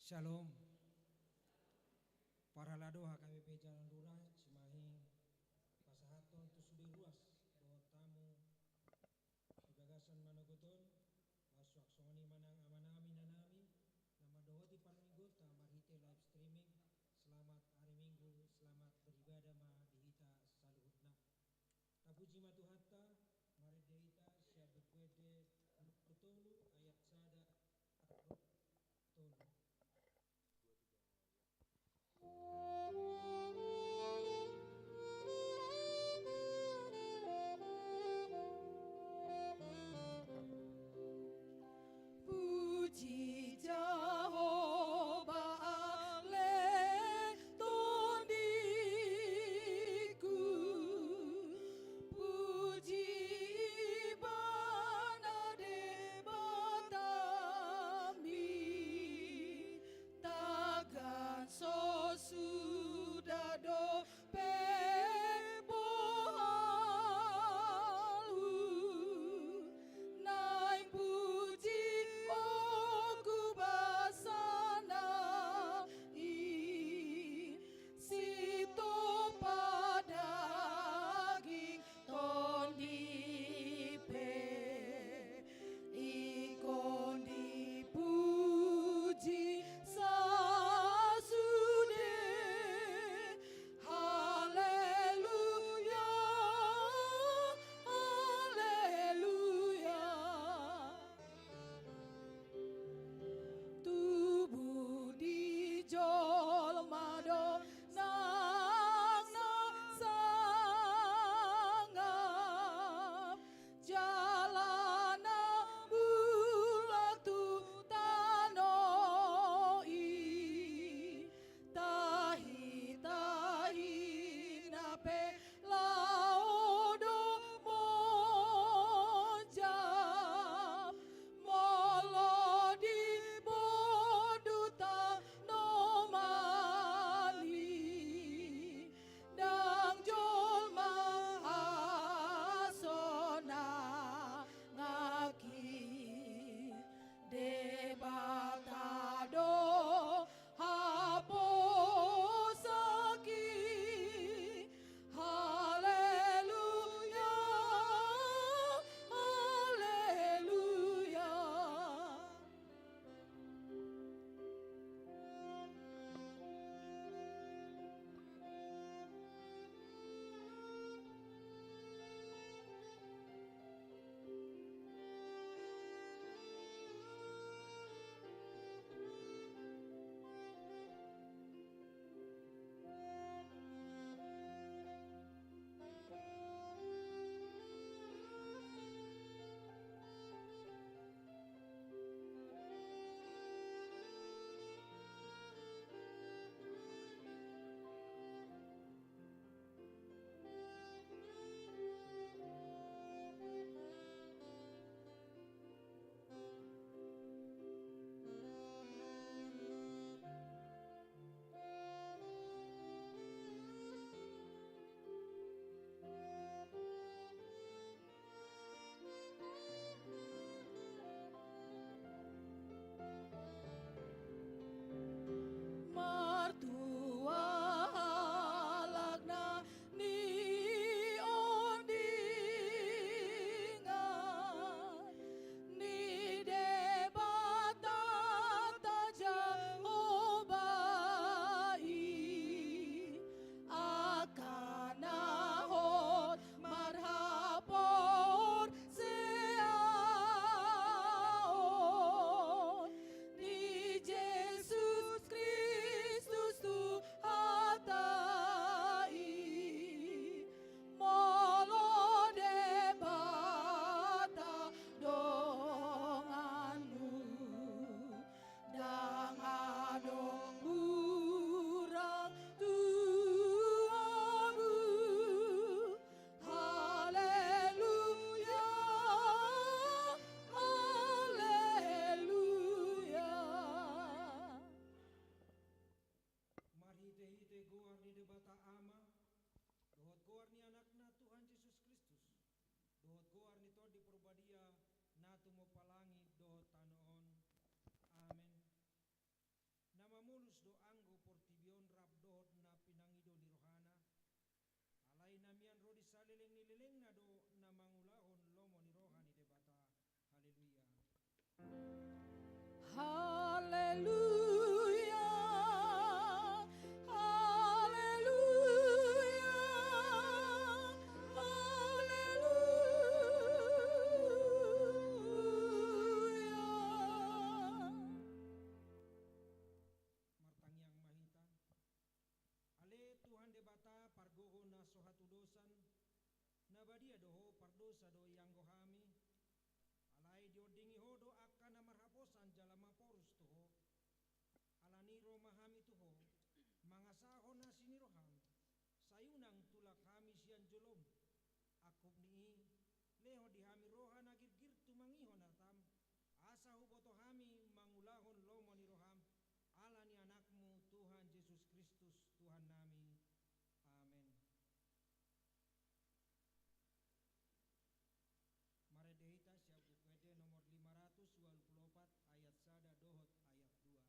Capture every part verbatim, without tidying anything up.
Shalom. Parhalado H K B P Jalan Lurah, Cimahi, pasahathon tu sude ruas dohot hamu di bagasan manogot on, laos suang songon i ma nang amanami, inanami, na mandohoti parmingguonta marhite live streaming. Selamat hari Minggu, selamat beribadah ma di hita saluhutna. Tapuji ma Tuhanta, marende hita sian Buku Ende nomor tolu ayat sada, tolu. Dosa do ianggo hami, alai diondingi Ho do angka na marhaposan jala maporus tu Ho. Alani i ro ma hami tu Ho, mangasahon asi ni roham, sai unang tulak hami sian jolom. Angkup ni i, lehon di hami roha na girgir tumangihon hataM, asa huboto hami mangulahon lomo ni roham, ala ni AnakMu Tuhan Jesus Kristus Tuhannami. Amen. Marende hita sian Buku Ende nomor lima ratus walu pulu opat, ayat sada dohot ayat dua.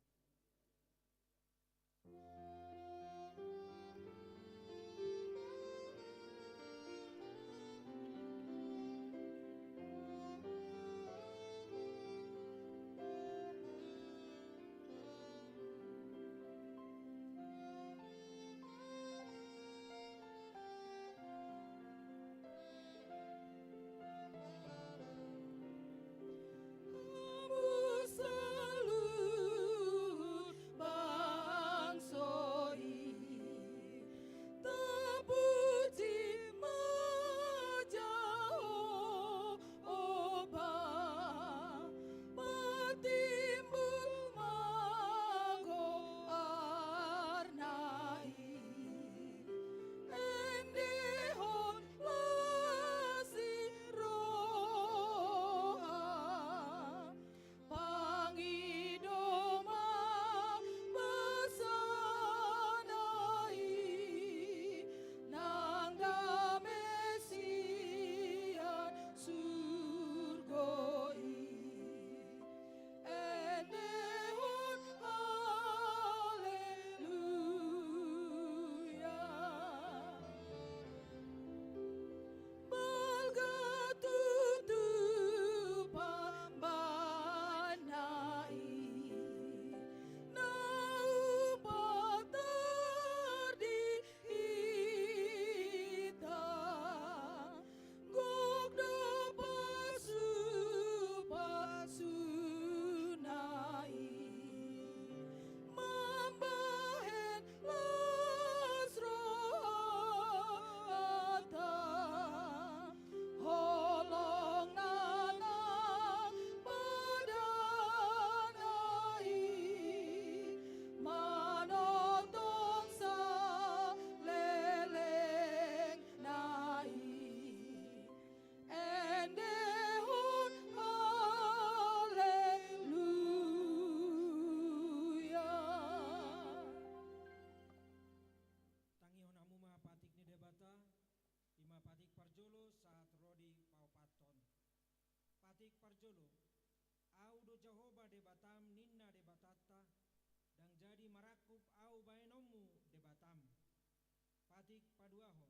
Hamu saluhut bangso i, tapuji ma Jahowa. Oba, patimbul ma goarna i, endehon las ni roha, pangido ma basana i, nang dame sian surgo i. Endehon haleluya. Balga tutu pambahenna i, na hupatar di hita, gok do pasupasuna i, mambahen las rohanta, holong na nang padana i, manongtong saleleng na i, endehon haleluya. Tangihon hamu ma patik ni Debata, i ma patik parjolo sahat ro di paopathon. Patik parjolo, Ahu do Jahowa Debatam, ninna Debatanta, ndang jadi marangkup Ahu bahenonmu Debatam. Patik paduahon,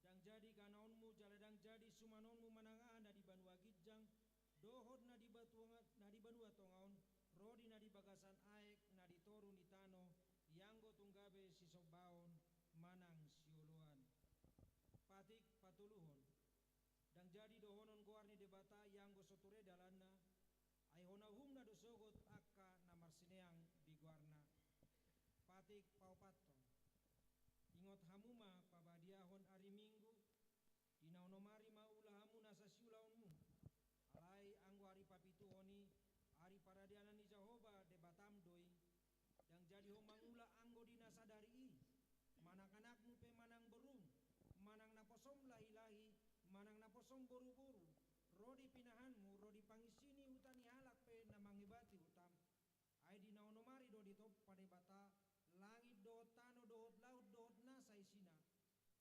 ndang jadi ganaonmu jala ndang jadi sumanonmu manang aha na di banua ginjang dohot na di batua-, na di banua tonga on, ro di na di bagasan aek na di toru ni tano, ianggo tung gabe sisombaon manang sioloan. Patik patoluhon, ndang jadi dohonon goar ni Debata ianggo so ture dalanna, ai hona uhumna do sogot angka na marsineang di goarna. Patik paopathon, ingot hamu ma pabadiahon ari Minggu, di na onom ari ma ula hamu nasa siulaonmu. Alai anggo ari papituhon i, ari paradianan ni Jahowa Debatam do i, ndang jadi ho mangula anggo di na sadari i, manang anakmu pe manang borum, manang naposom lahilahi, manang naposom boruboru, ro di pinahanmu, ro di pangisi ni huta ni halak pe na mangebati hutam. Ai di na onom ari do ditompa Debata langit dohot tano dohot laut dohot nasa isina.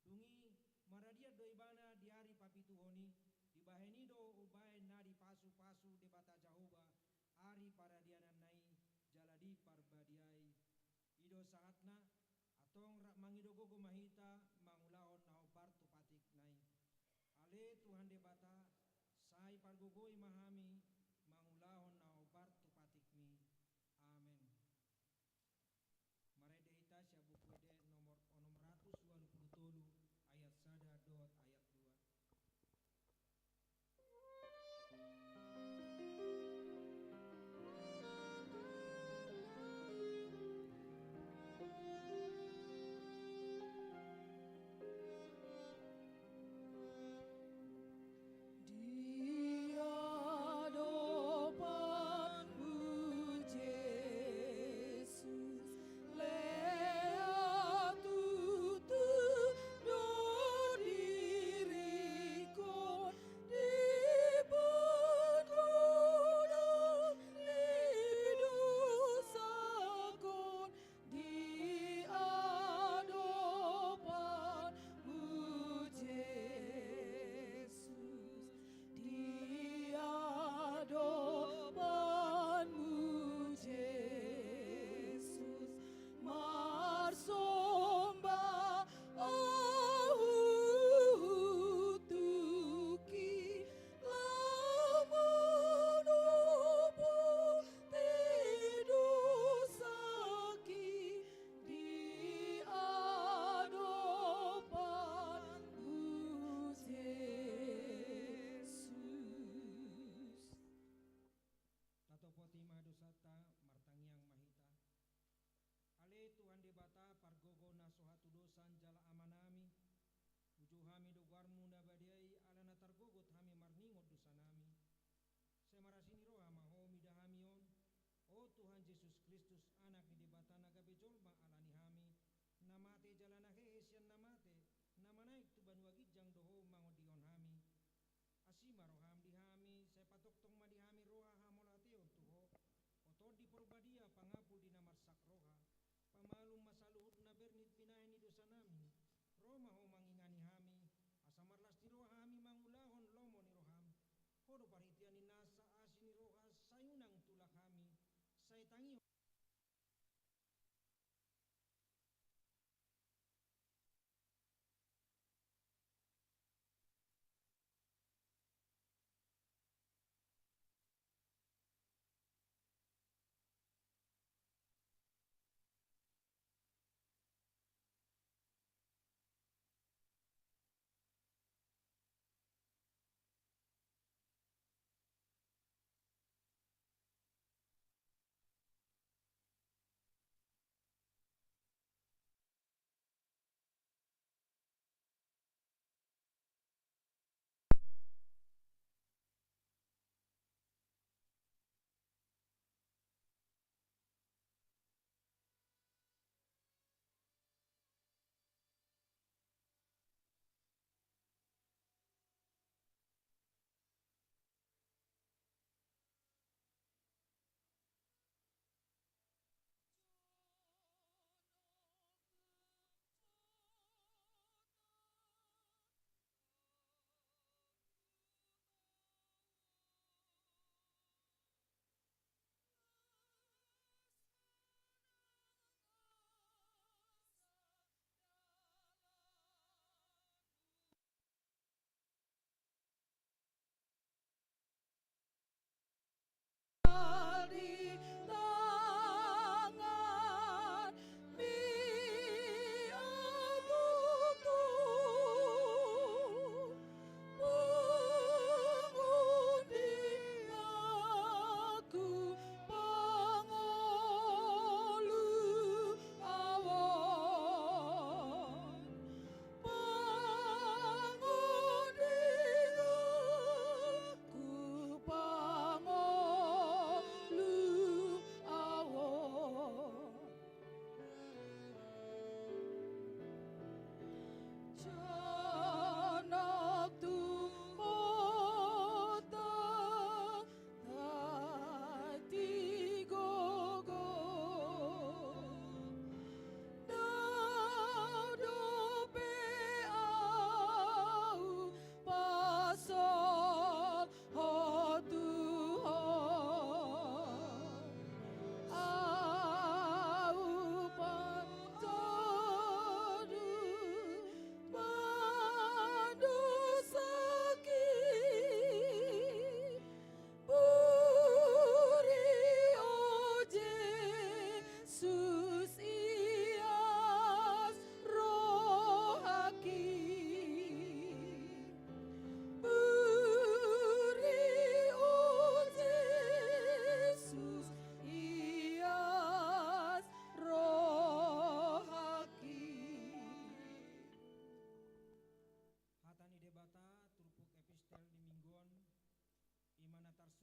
Dung i maradian do ibana di ari papituhon i, dibahen i do umbahen na dipasupasu Debata Jahowa ari paradiananna i jala diparbadiai. I do sahatna, antong rap mangido gogo ma hita mangulahon na hombar tu patikna i. Ale Tuhan Debata, sai pargogoi ma hami mangulahon na hombar tu patikmi. Amen. Marende hita sian Buku Ende nomor onom ratus walu pulu tolu, ayat sada dohot ayat dua.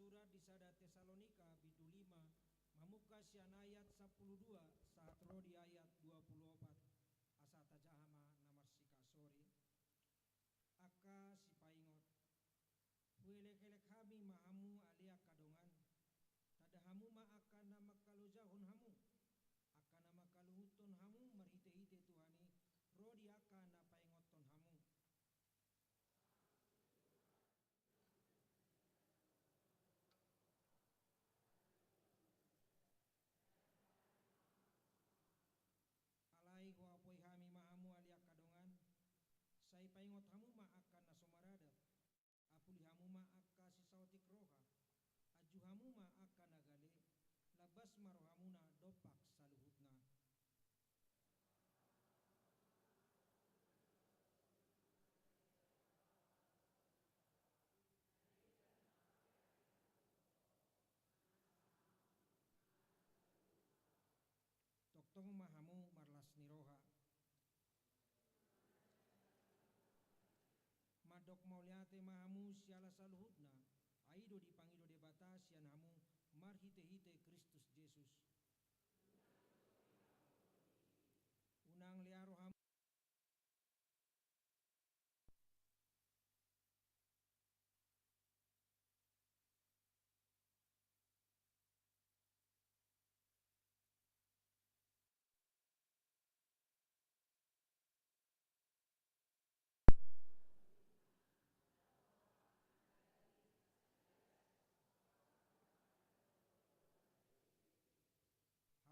Surat di sada Tesalonika bindu lima, mamungka sian ayat sampulu dua sahat ro di ayat dua pulu opat, asa tajaha ma na marsikasori. Angka sipaingot, huelek-elek hami ma hamu ale angka dongan, tanda hamu ma angka na mangkalojahon hamu, angka na mangkaluhuthon hamu marhite-hite Tuhan i, ro di angka na paingothon hamu. Alai huapoi hami ma hamu ale angka dongan, sai paingot hamu ma angka na so maradat, apuli hamu ma angka sisaotik roha, anju hamu ma angka na gale, lambas ma rohamuna dompak saluhutna. Tongtong ma hamu marlas ni roha. Mandok mauliate ma hamu siala saluhutna, ai i do dipangido Debata sian hamu marhite-hite Kristus Jesus. Unang lea rohamu.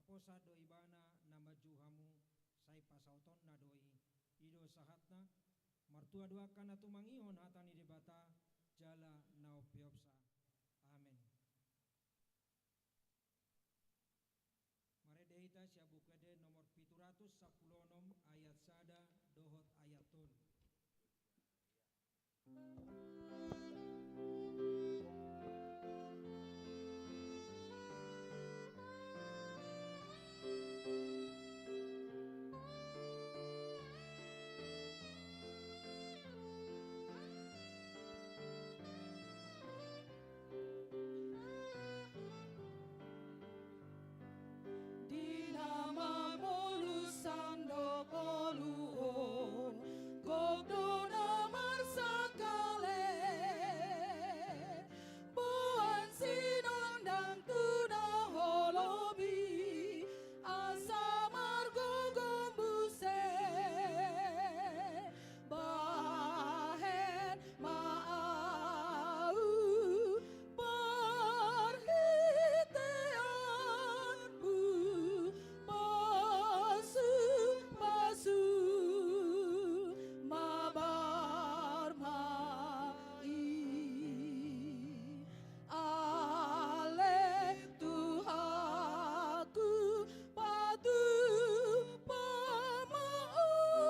Haposan do Ibana na manjou hamu, sai pasautonna do i. I do sahatna. Martua do angka na tumangihon hata ni Debata jala na umpeopsa. Amen. Marende hita sian Buku Ende nomor pitu ratus sampulu onom, ayat sada dohot ayat tolu. Di na mamolus sandok ngolu on, gok do na marsangkalen. Boan sinondang tu na holobi, asa margogom muse. Bahen ma ahu parhiteanmu, pasu-pasu mabar ma i. Ale Tuhanku, patupa ma ahu,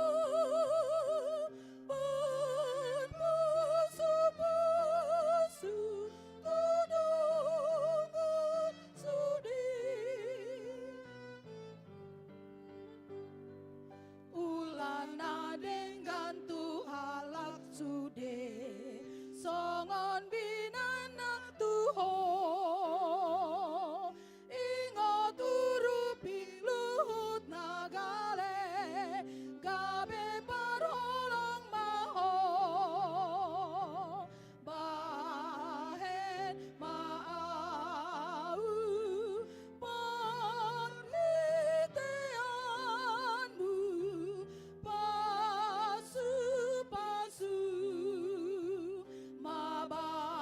bahen pasu-pasu tu dongan sude. Ula na denggan tu halak sude, songon binan na tu ho. Ingot urupi luhut na gale, gabe parholong ma ho. Bahen ma ahu parhiteanmu, pasu-pasu mabar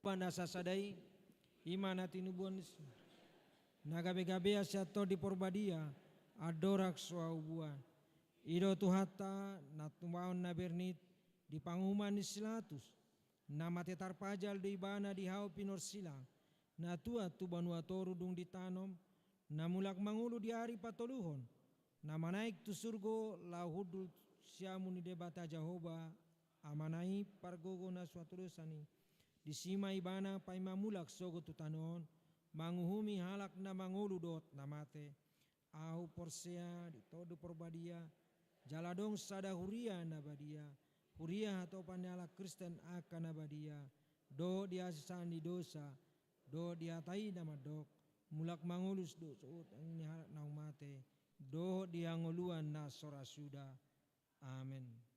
Panasa sada i, i ma na tinubuan ni si-, na gabe-gabean sian Tondi Porbadia, andorang so haubuan. I do Tuhanta, na tumaon na bernit, di panguhuman ni si Latus, na mate tarpajal do ibana di hau pinorsilang, na tuat tu banua toru dung ditanom, na mulak mangolu di ari patoluhon, na manaek tu surgo laho hundul siamun ni Debata Jahowa, Amana i pargogo na so hatudosan i. Disi ma ibana paima mulak sogot tu tano on, manguhumi halak na mangolu dohot na mate. Ahu porsea di Tondi Porbadia, jala adong sada huria na badia, huria hatopan ni halak Kristen angka na badia, dohot di hasesaan ni dosa, dohot di hata i na mandok, mulak mangolu do suhut ni halak naung mate, dohot di hangoluan na so ra suda. Amen.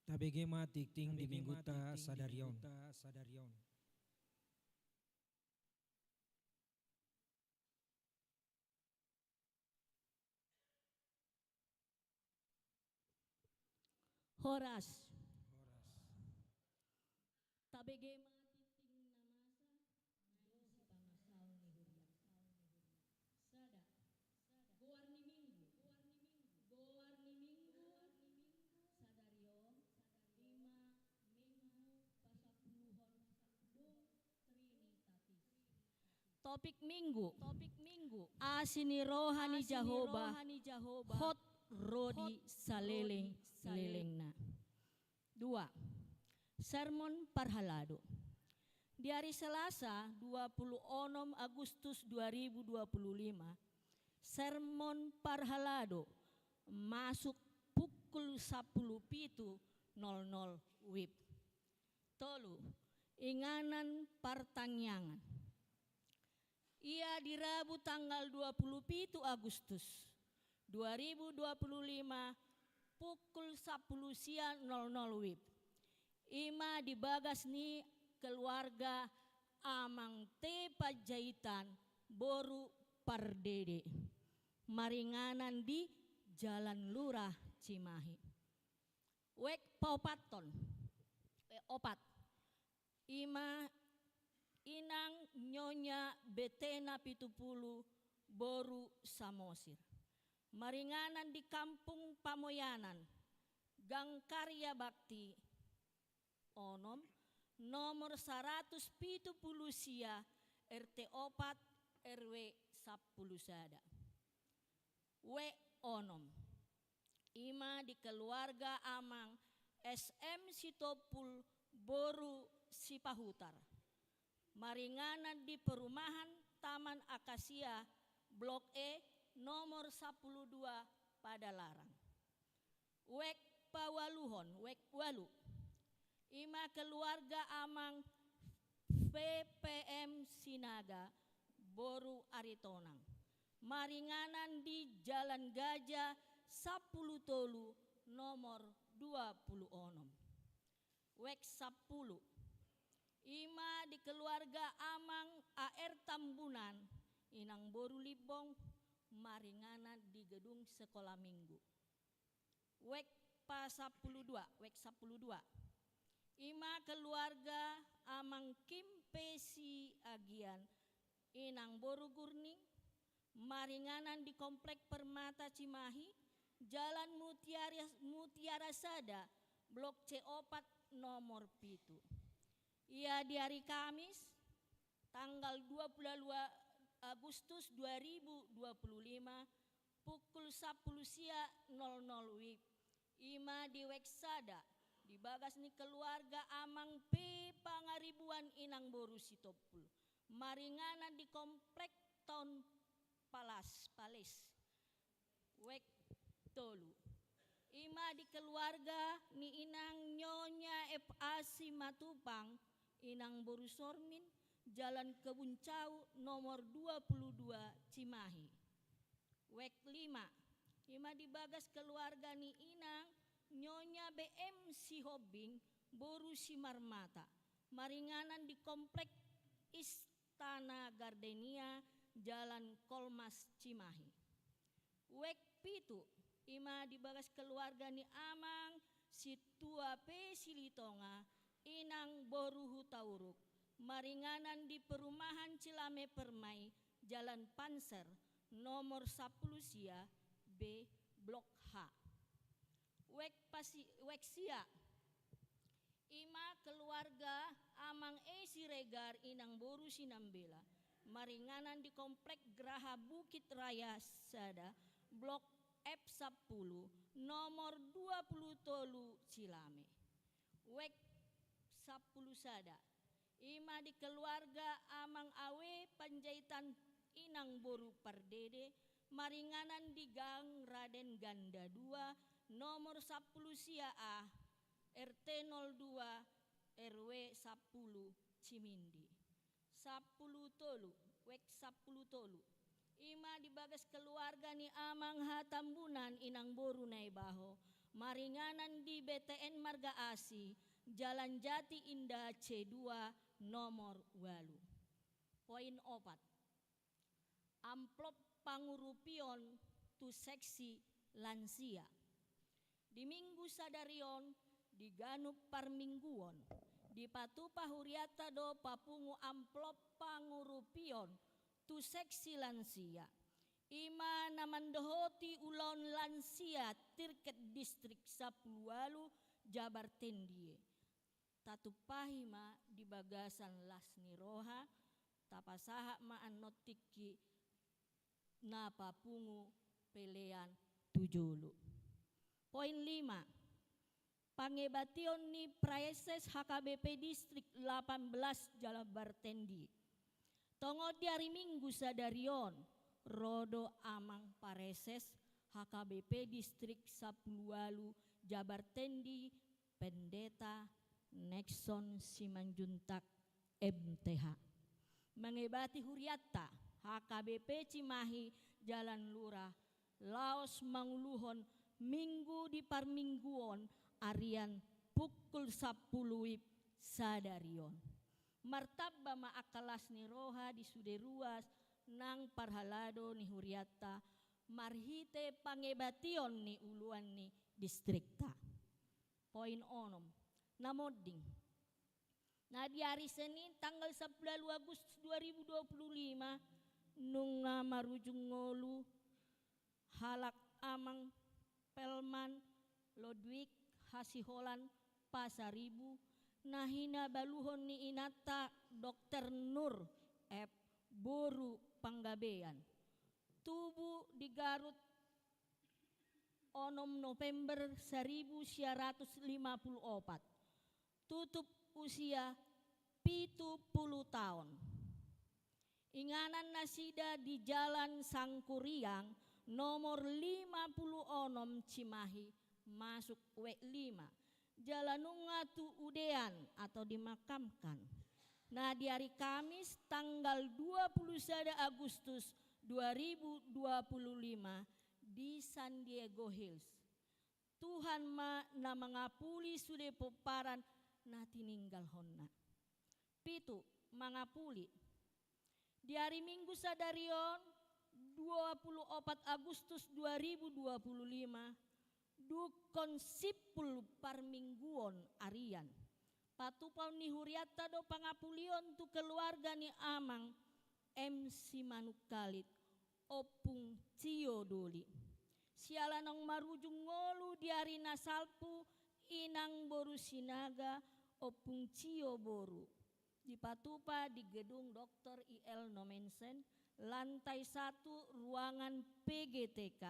Tabege ma tingting di mingguta sadari on. Horas. Tabege ma tingting na masa. Sada. Goar ni minggu. Goar ni minggu sadari on, ima minggu pasapuluhon dung Trinitatis. Topik minggu. Topik minggu. Asi ni roha ni Jahowa hot ro di saleleng-lelengna. Dua. Sermon parhalado. Di ari Selasa, dua puluh onom Agustus dua ribu dua puluh lima, sermon parhalado masuk pukul sapuluh pitu nol nol wib. Tolu. Inganan partangiangan. Ia di Rabu tanggal dua puluh pitu Agustus dua ribu dua puluh lima, pukul sapuluh sia nol nol wib, ima di bagas ni keluarga Amang T Panjaitan boru Pardede, maringanan di Jalan Lurah Cimahi. Wek paopathon. Wek opat. Ima inang Nyonya Betena Pitupulu boru Samosir, maringanan di Kampung Pamoyanan, Gang Karya Bakti onom, nomor saratus pitu pulu sia, R T opat, R W sapulu sada. Wek onom. Ima di keluarga Amang S M Sitompul boru Sipahutar, maringanan di perumahan Taman Akasia, Blok E, nomor sapulu dua, Padalarang. Wek paualuhon, wek ualu. Ima keluarga Amang V P M Sinaga boru Aritonang, maringanan di Jalan Gajah sapulu tolu, nomor dua pulu onom. Wek sampulu. Ima di keluarga Amang A R Tambunan, inang boru Limbong, maringanan di gedung sekolah minggu. Wek pasampulu dua, wek sampulu dua. Ima keluarga Amang Kim P Siagian, inang boru Gurning, maringanan di Komplek Permata Cimahi, Jalan Mutiara, Mutiara Sada, Blok C opat, nomor pitu. Ia di hari Kamis, tanggal dua puluh dua Agustus dua ribu dua puluh lima, pukul sapulu sia nol nol wib, ima di wek sada, di bagas ni keluarga Amang P Pangaribuan, inang boru Sitompul, maringanan di Komplek Town Palace, Palace. Wek tolu. Ima di keluarga ni inang Nyonya F A Simatupang, inang boru Sormin, Jalan Kebun Cau, nomor dua puluh dua, Cimahi. Wek lima. Ima di bagas keluarga ni inang Nyonya B M Sihombing, boru Simarmata, maringanan di Komplek Istana Gardenia, Jalan Kolmas, Cimahi. Wek pitu. Ima di bagas keluarga ni Amang Situa P Silitonga, inang boru Hutauruk, maringanan di perumahan Cilame Permai, Jalan Panser, nomor sapulu sia B, Blok H. Wek pasi-, wek sia. Ima keluarga Amang E Siregar, inang boru Sinambela, maringanan di Komplek Graha Bukit Raya Sada, Blok F sapulu, nomor dua pulu tolu, Cilame. Wek sapulu sada. Ima di keluarga Amang A W Panjaitan, inang boru Pardede, maringanan di Gang Raden Ganda dua, nomor sapulu sia A, R T nol dua, R W sapulu, Cimindi. Sapulu tolu, wek sapulu tolu. Ima di bagas keluarga ni Amang H Tambunan, inang boru Naibaho, maringanan di B T N Marga Asi, Jalan Jati Indah C dua, nomor ualu. Poin opat. Amplop pangurupion tu seksi lansia. Di minggu sadari on, di ganup parmingguon, dipatupa hurianta do papungu amplop pangurupion tu seksi lansia. I ma na mandohoti ulaon lansia tirket distrik sampulu ualu Jabar Tendi i. Tatumpahi ma di bagasan las ni roha, tapasahat ma annon tingki na papungu pelean tu jolo. Poin lima. Pangebation ni praeses H K B P distrik lapan belas Jabar Tendi. Tongon di ari Minggu sadari on, ro do amang praeses H K B P distrik sampulu ualu Jabar Tendi, Pendeta Nexon Simanjuntak, M T H, mangebati hurianta H K B P Cimahi Jalan Lurah, laos manguluhon Minggu di parmingguon arian pukul sampulu WIB sadari on. Martamba ma angka las ni roha di sude ruas nang parhalado ni hurianta marhite pangebation ni uluan ni distrikta. Poin onom. Na monding. Na di ari Senin tanggal sampulu ualu Agustus dua ribu dua puluh lima, nunga marujung ngolu halak amang Pelman Ludwig Hasiholan Pasaribu, na hinabaluhon ni inanta Dokter Nur F boru Panggabean. Tubu di Garut onom November saribu sia ratus lima pulu opat. Tutup usia pitu pulu taon. Inganan nasida di Jalan Sangkuriang nomor lima pulu onom Cimahi masuk W lima. Jala nunga tu udean atau dimakamkan. Na di ari Kamis tanggal dua pulu sada Agustus dua ribu dua pulu lima di San Diego Hills. Tuhan ma na mangapuli sude pomparan na tininggalhonna. Pitu, mangapuli. Di ari Minggu sadari on, dua pulu opat Agustus dua ribu dua pulu lima, dungkon simpul parmingguon arian, patupaon ni hurianta do pangapulion tu keluarga ni amang M Simanungkalit, Ompung Cio Doli. Siala naung marujung ngolu di ari na salpu, inang boru Sinaga, Ompung Cio boru. Dipatupa di gedung Dokter I L Nommensen, lantai satu, ruangan P G T K.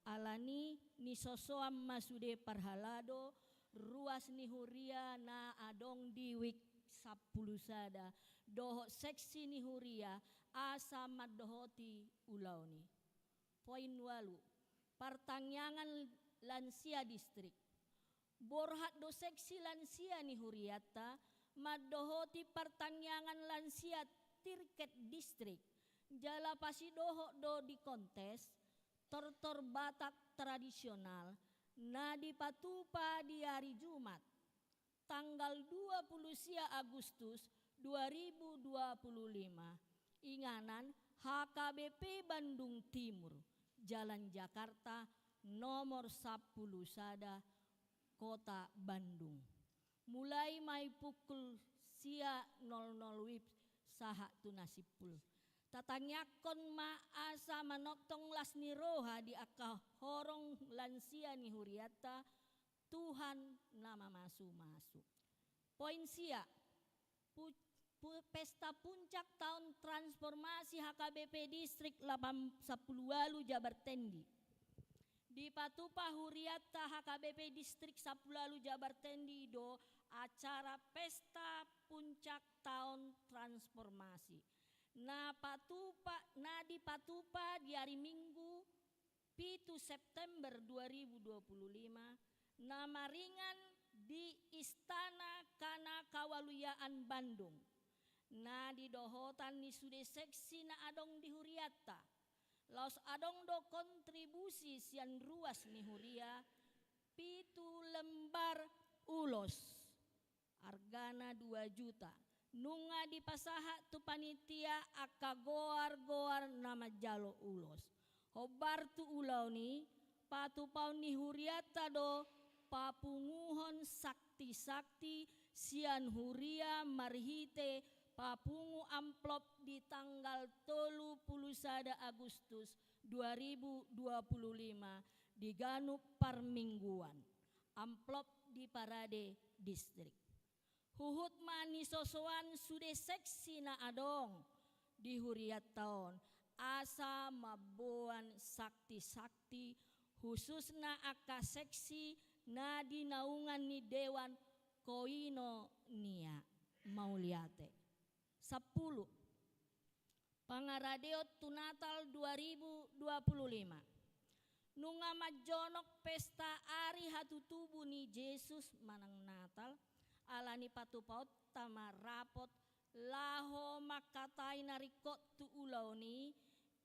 Alani nisosoan ma sude parhalado ruas ni huria na adong di WIB sampulu sada dohot seksi ni huria asa mandohoti ulaon i. Poin ualu, partangiangan lansia distrik. Borhat do seksi lansia ni hurianta mandohoti partangiangan lansia tirket distrik, jala pasidohot do di kontes tortor Batak tradisional na dipatupa di ari Jumat tanggal dua pulu sia Agustus dua ribu dua pulu lima, inganan H K B P Bandung Timur, Jalan Jakarta nomor sampulu sada, Kota Bandung. Mulai ma i pukul sia nol nol WIB sahat tu na simpul. Tatangiangkon ma asa manongtong las ni roha di angka horong lansia ni hurianta, Tuhan na mamasu-masu. Poin sia, pu-, pu-, pesta puncak taon transformasi H K B P Distrik lapan, sampulu ualu Jabar Tendi. Dipatupa hurianta H K B P Distrik sampulu ualu Jabar Tendi do acara pesta puncak taon transformasi. Na patupa, na dipatupa di ari Minggu, pitu September dua ribu dua puluh lima, na maringan di Istana Kana Kawaluyaan Bandung, na didohotan ni sude seksi na adong di hurianta. Laos adong do kontribusi sian ruas ni huria, Pitu lembar ulos, argana dua juta. Nunga dipasahat tu panitia angka goar-goar na manjalo ulos. Hombar tu ulaon i, patupaon ni hurianta do papunguhon sakti-sakti sian huria marhite papungu amplop di tanggal tolu pulu sada Agustus dua ribu dua pulu lima di ganup parmingguan, amplop di Parade Distrik. Huhut ma nisosoan sude seksi na adong di hurianta on, asa mamboan sakti-sakti, khususna angka seksi na di naungan ni Dewan Koinonia. Mauliate. Sampulu. Pangaradeon tu Natal dua ribu dua pulu lima. Nunga manjonok pesta ari hatutubu ni Jesus manang Natal, ala ni patupaonta ma rapot laho mangkatai na ringkot tu ulaon i,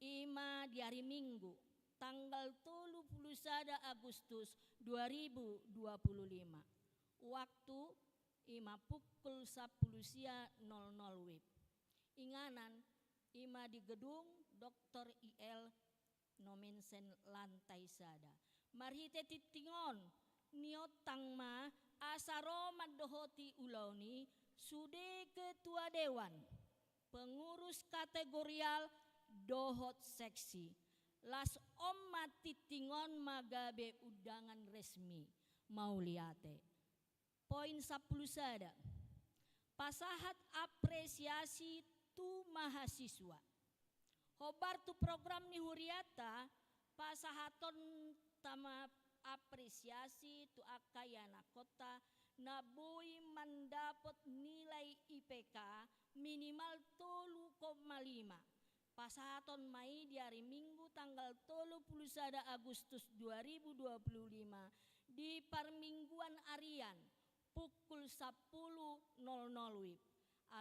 i ma di ari Minggu, tanggal tolu pulu sada Agustus dua ribu dua puluh lima. Waktu i ma pukul sampulu sia nol nol wib. Inganan, i ma di gedung Doktor I L Nommensen lantai sada. Marhite tingting on, niontang ma asa ro mandohoti ulaon i sude ketua dewan, pengurus kategorial dohot seksi. Las on ma tingting on ma gabe undangan resmi. Mauliate. Poin sampulu sada. Pasahat apresiasi tu mahasiswa. Hombar tu program ni hurianta, pasahatonta ma apresiasi tu angka ianakkonta na boi mandapot nilai I P K minimal tolu koma lima. Pasahaton ma i di ari Minggu tanggal tolu pulu sada Agustus dua ribu dua puluh lima di parmingguan arian pukul sampulu nol nol wib.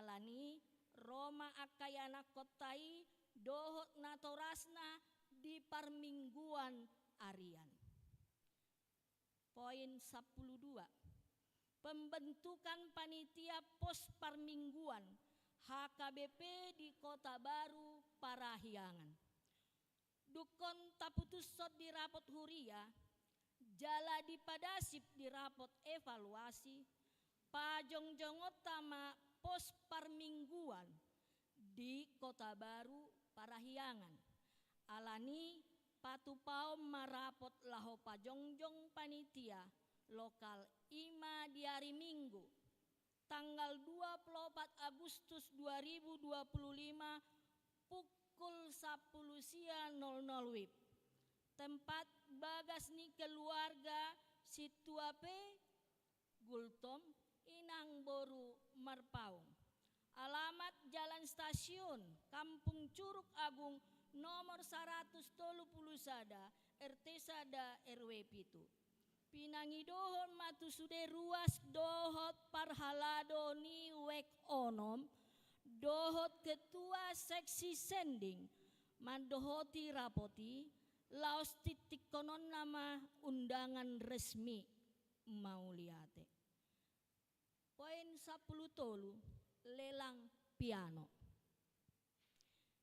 Ala ni i ro ma angka ianakkonta i dohot natorasna di parmingguan arian. Poin sampulu dua. Pembentukan panitia pos parmingguan H K B P di Kota Baru Parahyangan. Dungkon taputushon di rapot huria, jala dipadasip di rapot evaluasi, pajongjongonta ma pos parmingguan di Kota Baru Parahyangan. Ala ni i patupaon ma rapot laho pajongjong panitia lokal i ma di ari Minggu, tanggal dua pulu opat Agustus dua ribu dua pulu lima, pukul sampulu sia nol nol wib. Tempat bagas ni keluarga Situa P Gultom, Inang Boru Marpaung. Alamat Jalan Stasiun, Kampung Curug Agung, nomor saratus tolu pulu sada, R T sada, R W pitu. Pinangidohon ma tu sude ruas dohot parhalado ni wijk onom, dohot ketua seksi sending, mandohoti rapot i, laos tingtingkononna ma undangan resmi. Mauliate. Poin sampulu tolu, lelang piano.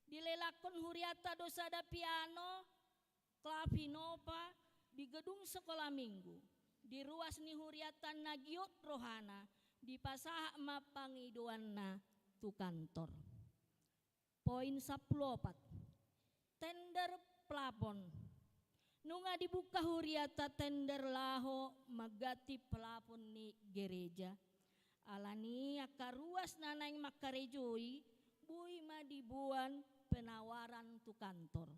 Dilelangkon hurianta do sada piano Clavinova di gedung Sekolah Minggu. Di ruas ni hurianta na giot rohana, dipasahat ma pangidoanna tu kantor. Poin sampulu opat. Tender plafon. Nunga dibuka hurianta tender laho mangganti plafon ni gereja. Ala ni i angka ruas na naeng mangkarejoi, boi ma diboan penawaran tu kantor.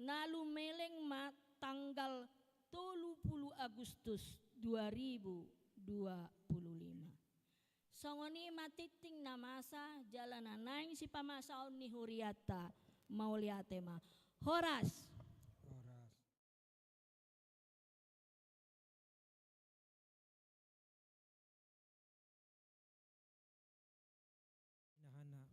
Na lumeleng ma tanggal tolu pulu Agustus dua ribu dua pulu lima. Songon i ma tingting na masa jala na naeng sipamasaon ni hurianta. Mauliate ma. Horas. Horas. Inahana.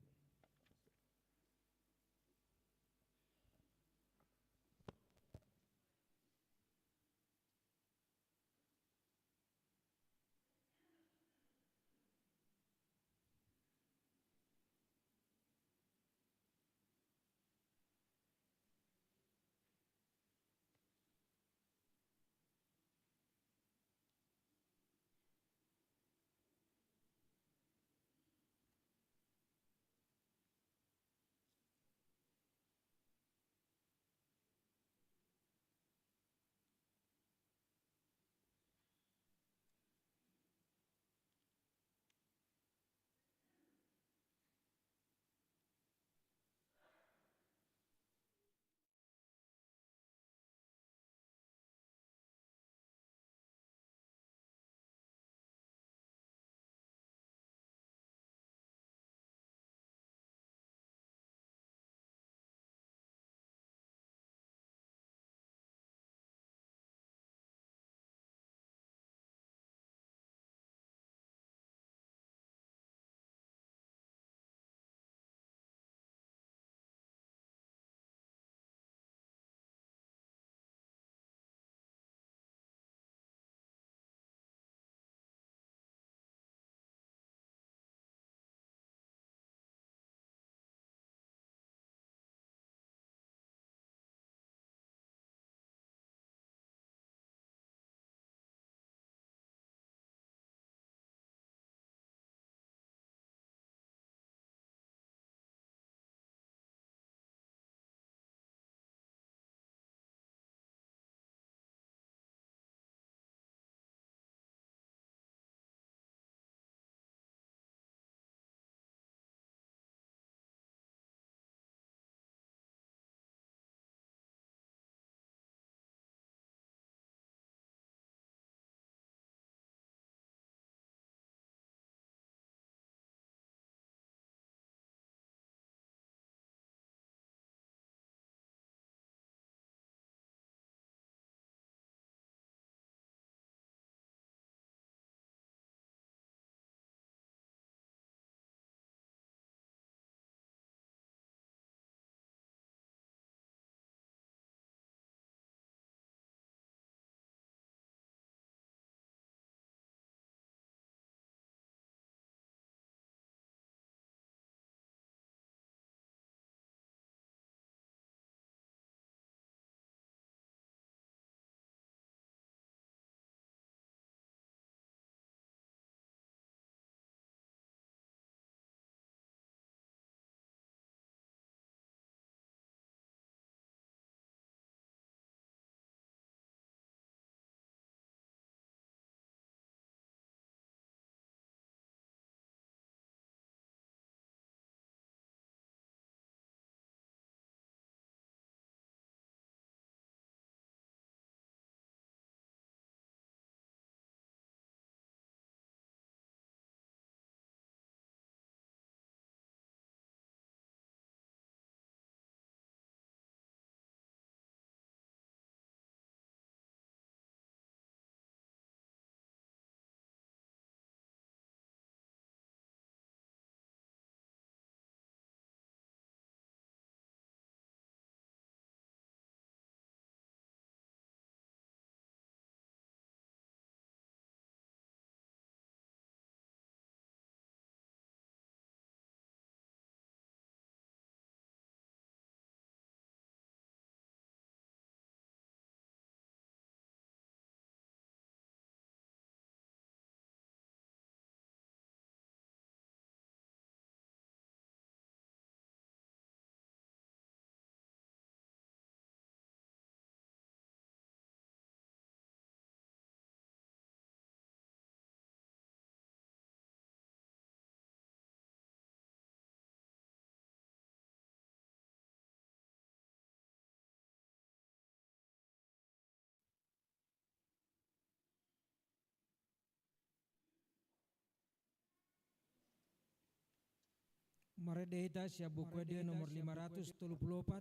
Marende hita sian Buku Ende nomor lima ratus tolu pulu opat,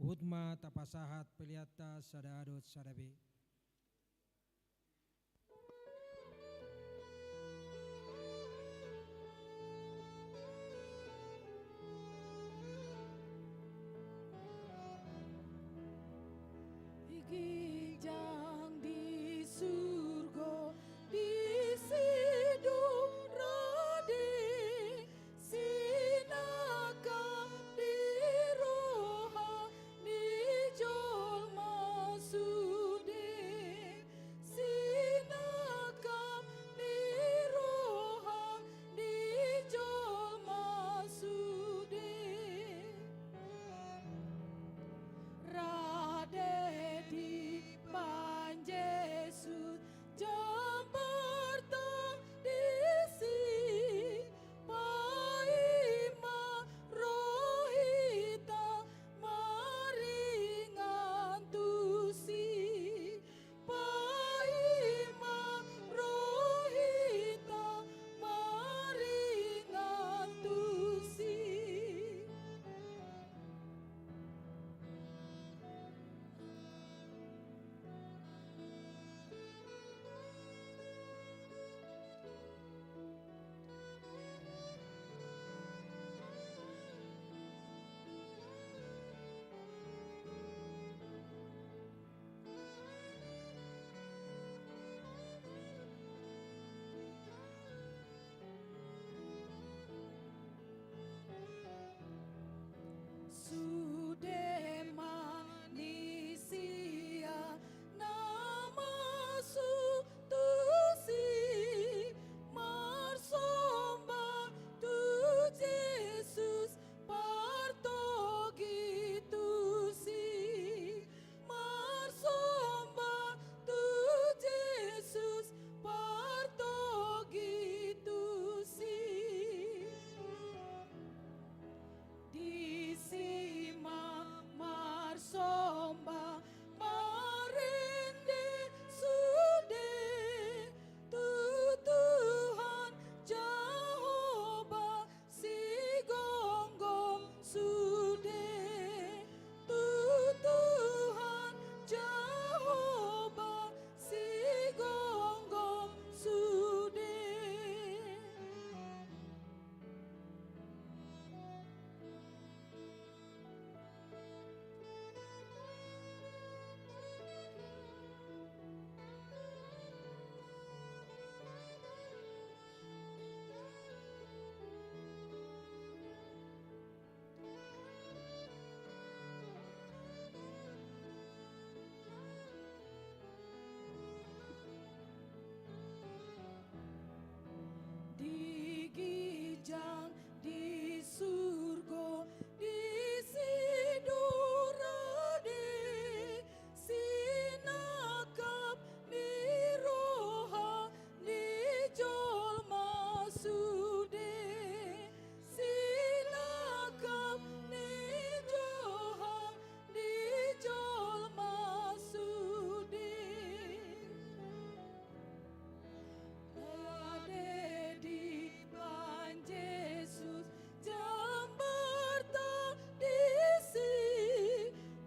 huhut ma tapasahat peleanta sada A dohot sada B. Di ginjang di surgo, di sidung rade, sinangkap ni roha ni jolma sude, sinangkap ni roha ni jolma sude. Rade dibaen Jesus jambarta disi, paima roha hita maringan tusi, paima roha hita maringan tusi. Sude ma ni sia na masuk tusi, marsomba tu Jesus partogi tusi, marsomba tu Jesus partogi tusi. Disi ma marsomba marende sude tu Tuhan Jahowa sigomgom sude, tu Tuhan Jahowa sigomgom sude. Di ginjang di surgo, di sidung rade, sinangkap ni roha ni jolma sude, sinangkap ni roha ni jolma sude. Rade dibaen Jesus jambarta disi,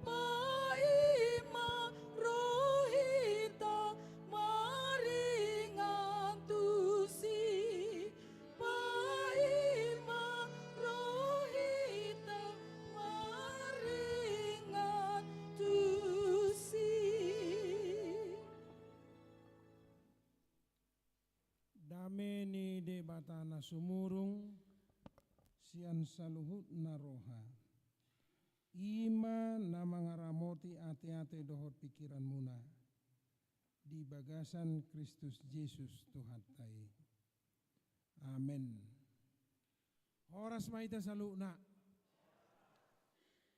paima roha hita maringan tusi, paima roha hita maringan tusi. Dame ni Debata na sumurung sian saluhutna roha, i ma na mangaramoti ateate dohot pingkiranmuna di bagasan Kristus Jesus Tuhanta i. Amen. Horas ma hita saluhutna.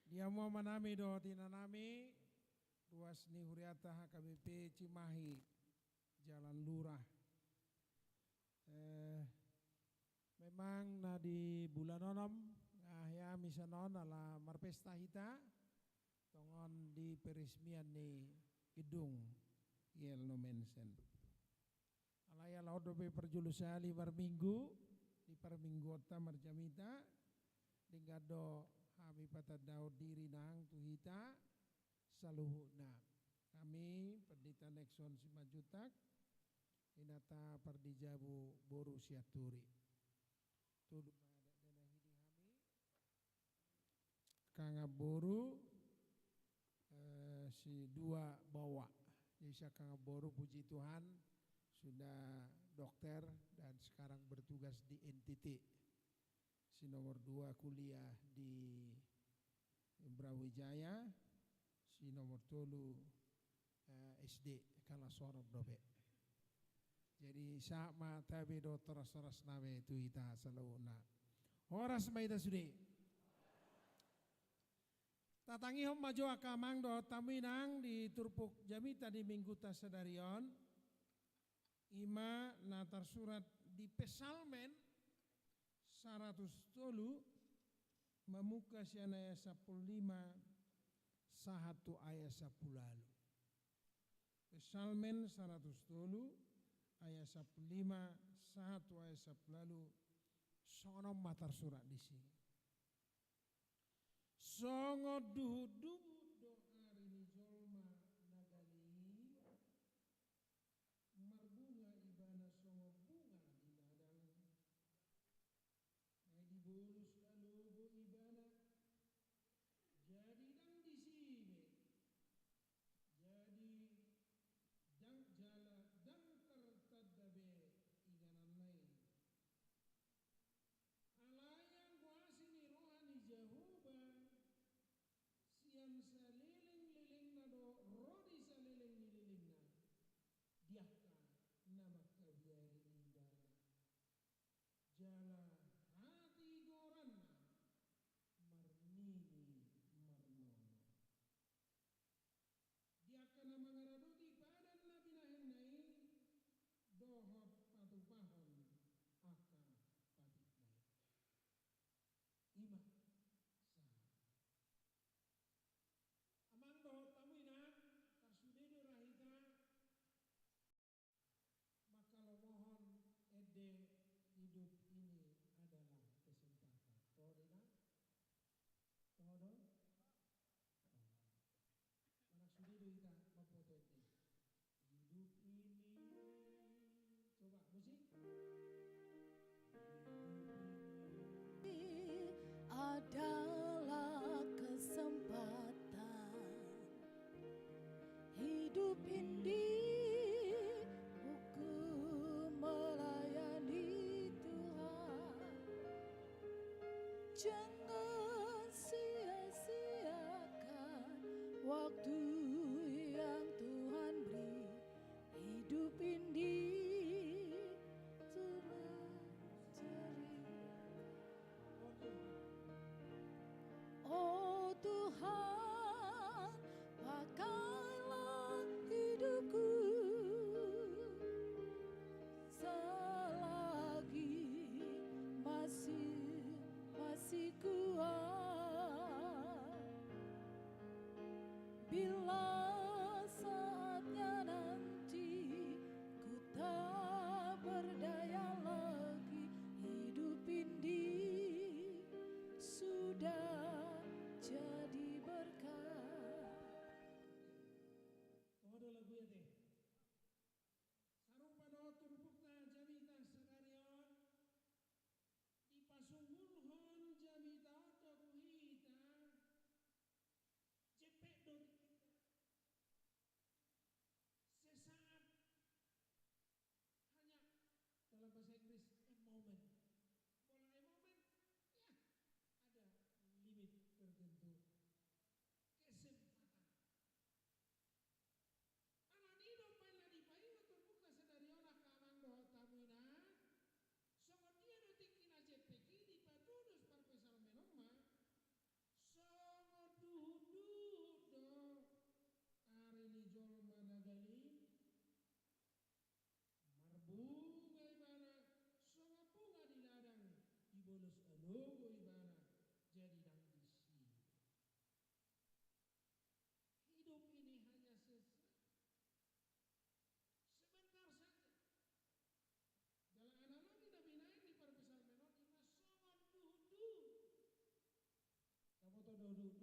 Di hamu amanami dohot inanami, ruas ni hurianta H K B P Cimahi, Jalan Lurah. Eh, memang na di bulan onom nga hea misa on ala marpesta hita, tongon di peresmian ni gedung Y L Nommensen. Alai ala on dope parjolo sahali marminggu, di parmingguonta marjamita, Denggan do hami patandahon diri nang tu hita saluhutna. Hami Pandita Nexon Simanjuntak, inanta pardijabu boru Sianturi. Tolu ma dakdanak i di hami. Angka boru, eh, si dua baoa. Jadi si angka boru, puji Tuhan, sudah dokter dan sekarang bertugas di N T T. Si nomor dua kuliah di Brawijaya, si nomor tolu, eh, S D, kelas onom dope. Jadi sahat ma tabe dohot horas-horas nami tu hita saluhutna. Horas ma hita sude. Tatangihon ma jo angka amang dohot hamu inang di turpuk jamita di Mingguta sadari on. I ma na tarsurat di Psalmen saratus tolu, mamungka sian ayat sampulu lima sahat tu ayat sampulu ualu. Psalmen saratus tolu, ayat sampulu lima sahat tu ayat sampulu ualu, songon on ma tarsurat disi. Songon duhut-duhut do ari ni jolma na gale i, marbunga ibana songon bunga di ladang. Ai dibolus do lobo ibana, jadi ndang disi be, jadi ndang jala ndang tartanda be ingananna i. Alai anggo asi ni roha ni Jahowa, sian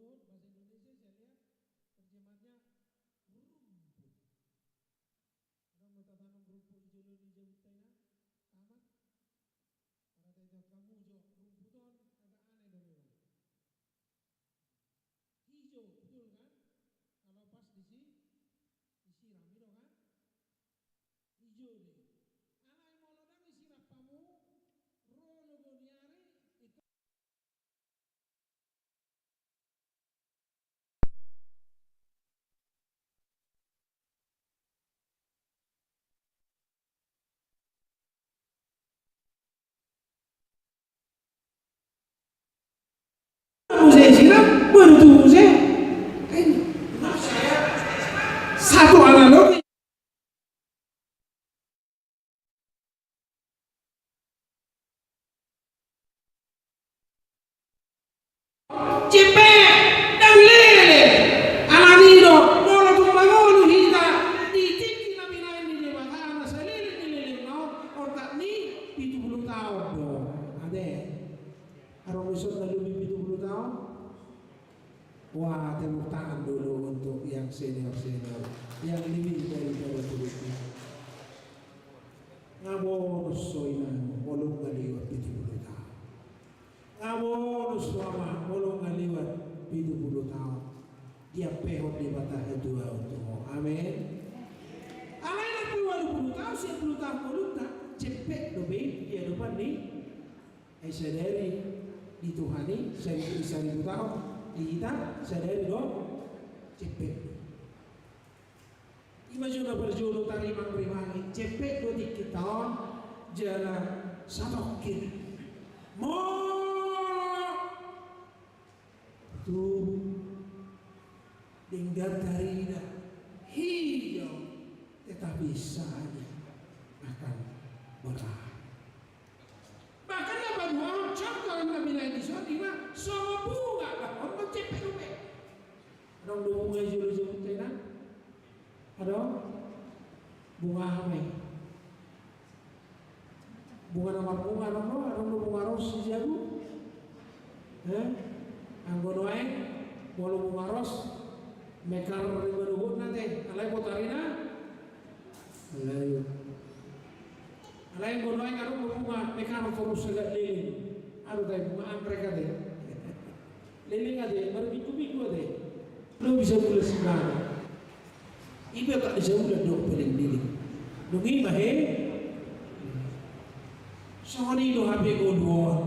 Bahasa Indonesia saya lihat terjemahannya rumput. Adong do tatanom rumput di jolo ni jabunta i na, taman. Pada tahu hamu jo rumput on agak aneh do memang. Hijau, betul kan? Kalau pas disi-, disiram i do kan? Hijau do i. Alai molo ndang disiram hamu, ro logo ni ari, itu Muse siram, baru tu muse. Satu analogi. Jempek, ndang leleng. Alani do, molo tung mangolu hita di tingki na binahen ni Debata na saleleng ni lelengna on, otak ni pitu pulu taon do. Ate. Adong dison na lobi pitu pulu taon? Wah, tepuk tangan dulu untuk yang senior-senior, yang lebih daripada dulu. Nga bonus so inang, molo nga liwat pitu pulu taon. Nga bonus so amang, molo nga liwat pitu pulu taon. Diampehon Debata hatuaon tu ho. Amen. Alai na pe ualu pulu taon, sia pulu taon ngolunta, jempek dope di adopan ni Ai sadari di Tuhan i, sari-, saribu taon, di hita sadari do jempek. Ima jo na parjolo tarimang-rimangi, jempek do tingki taon, jala satongkin. Molo tubu denggan tarida hijau, tetapi saja akan berakhir. Bahkan na paduahon, contoh na binahen dison ima songon bunga, bah, on do jempek dope. Adong do bunga i jolo jabunta i na? Adong? Bunga aha ma i? Bunga na marbunga adong do, adong do bunga ros di jabu. Eh? Anggo nuaeng, molo bunga ros, mekar riba dohot na te, alai botarina. Alai. Alai anggo nuaeng adong do bunga mekar torus sagat leleng. Adong tai bunga anggrek ate. Leleng ate, marminggu-minggu ate. Dung bisa bulan sembilan. Iba tak bisa bulan do paling leleng. Dung i ma he. Songon i do hape ngolu on.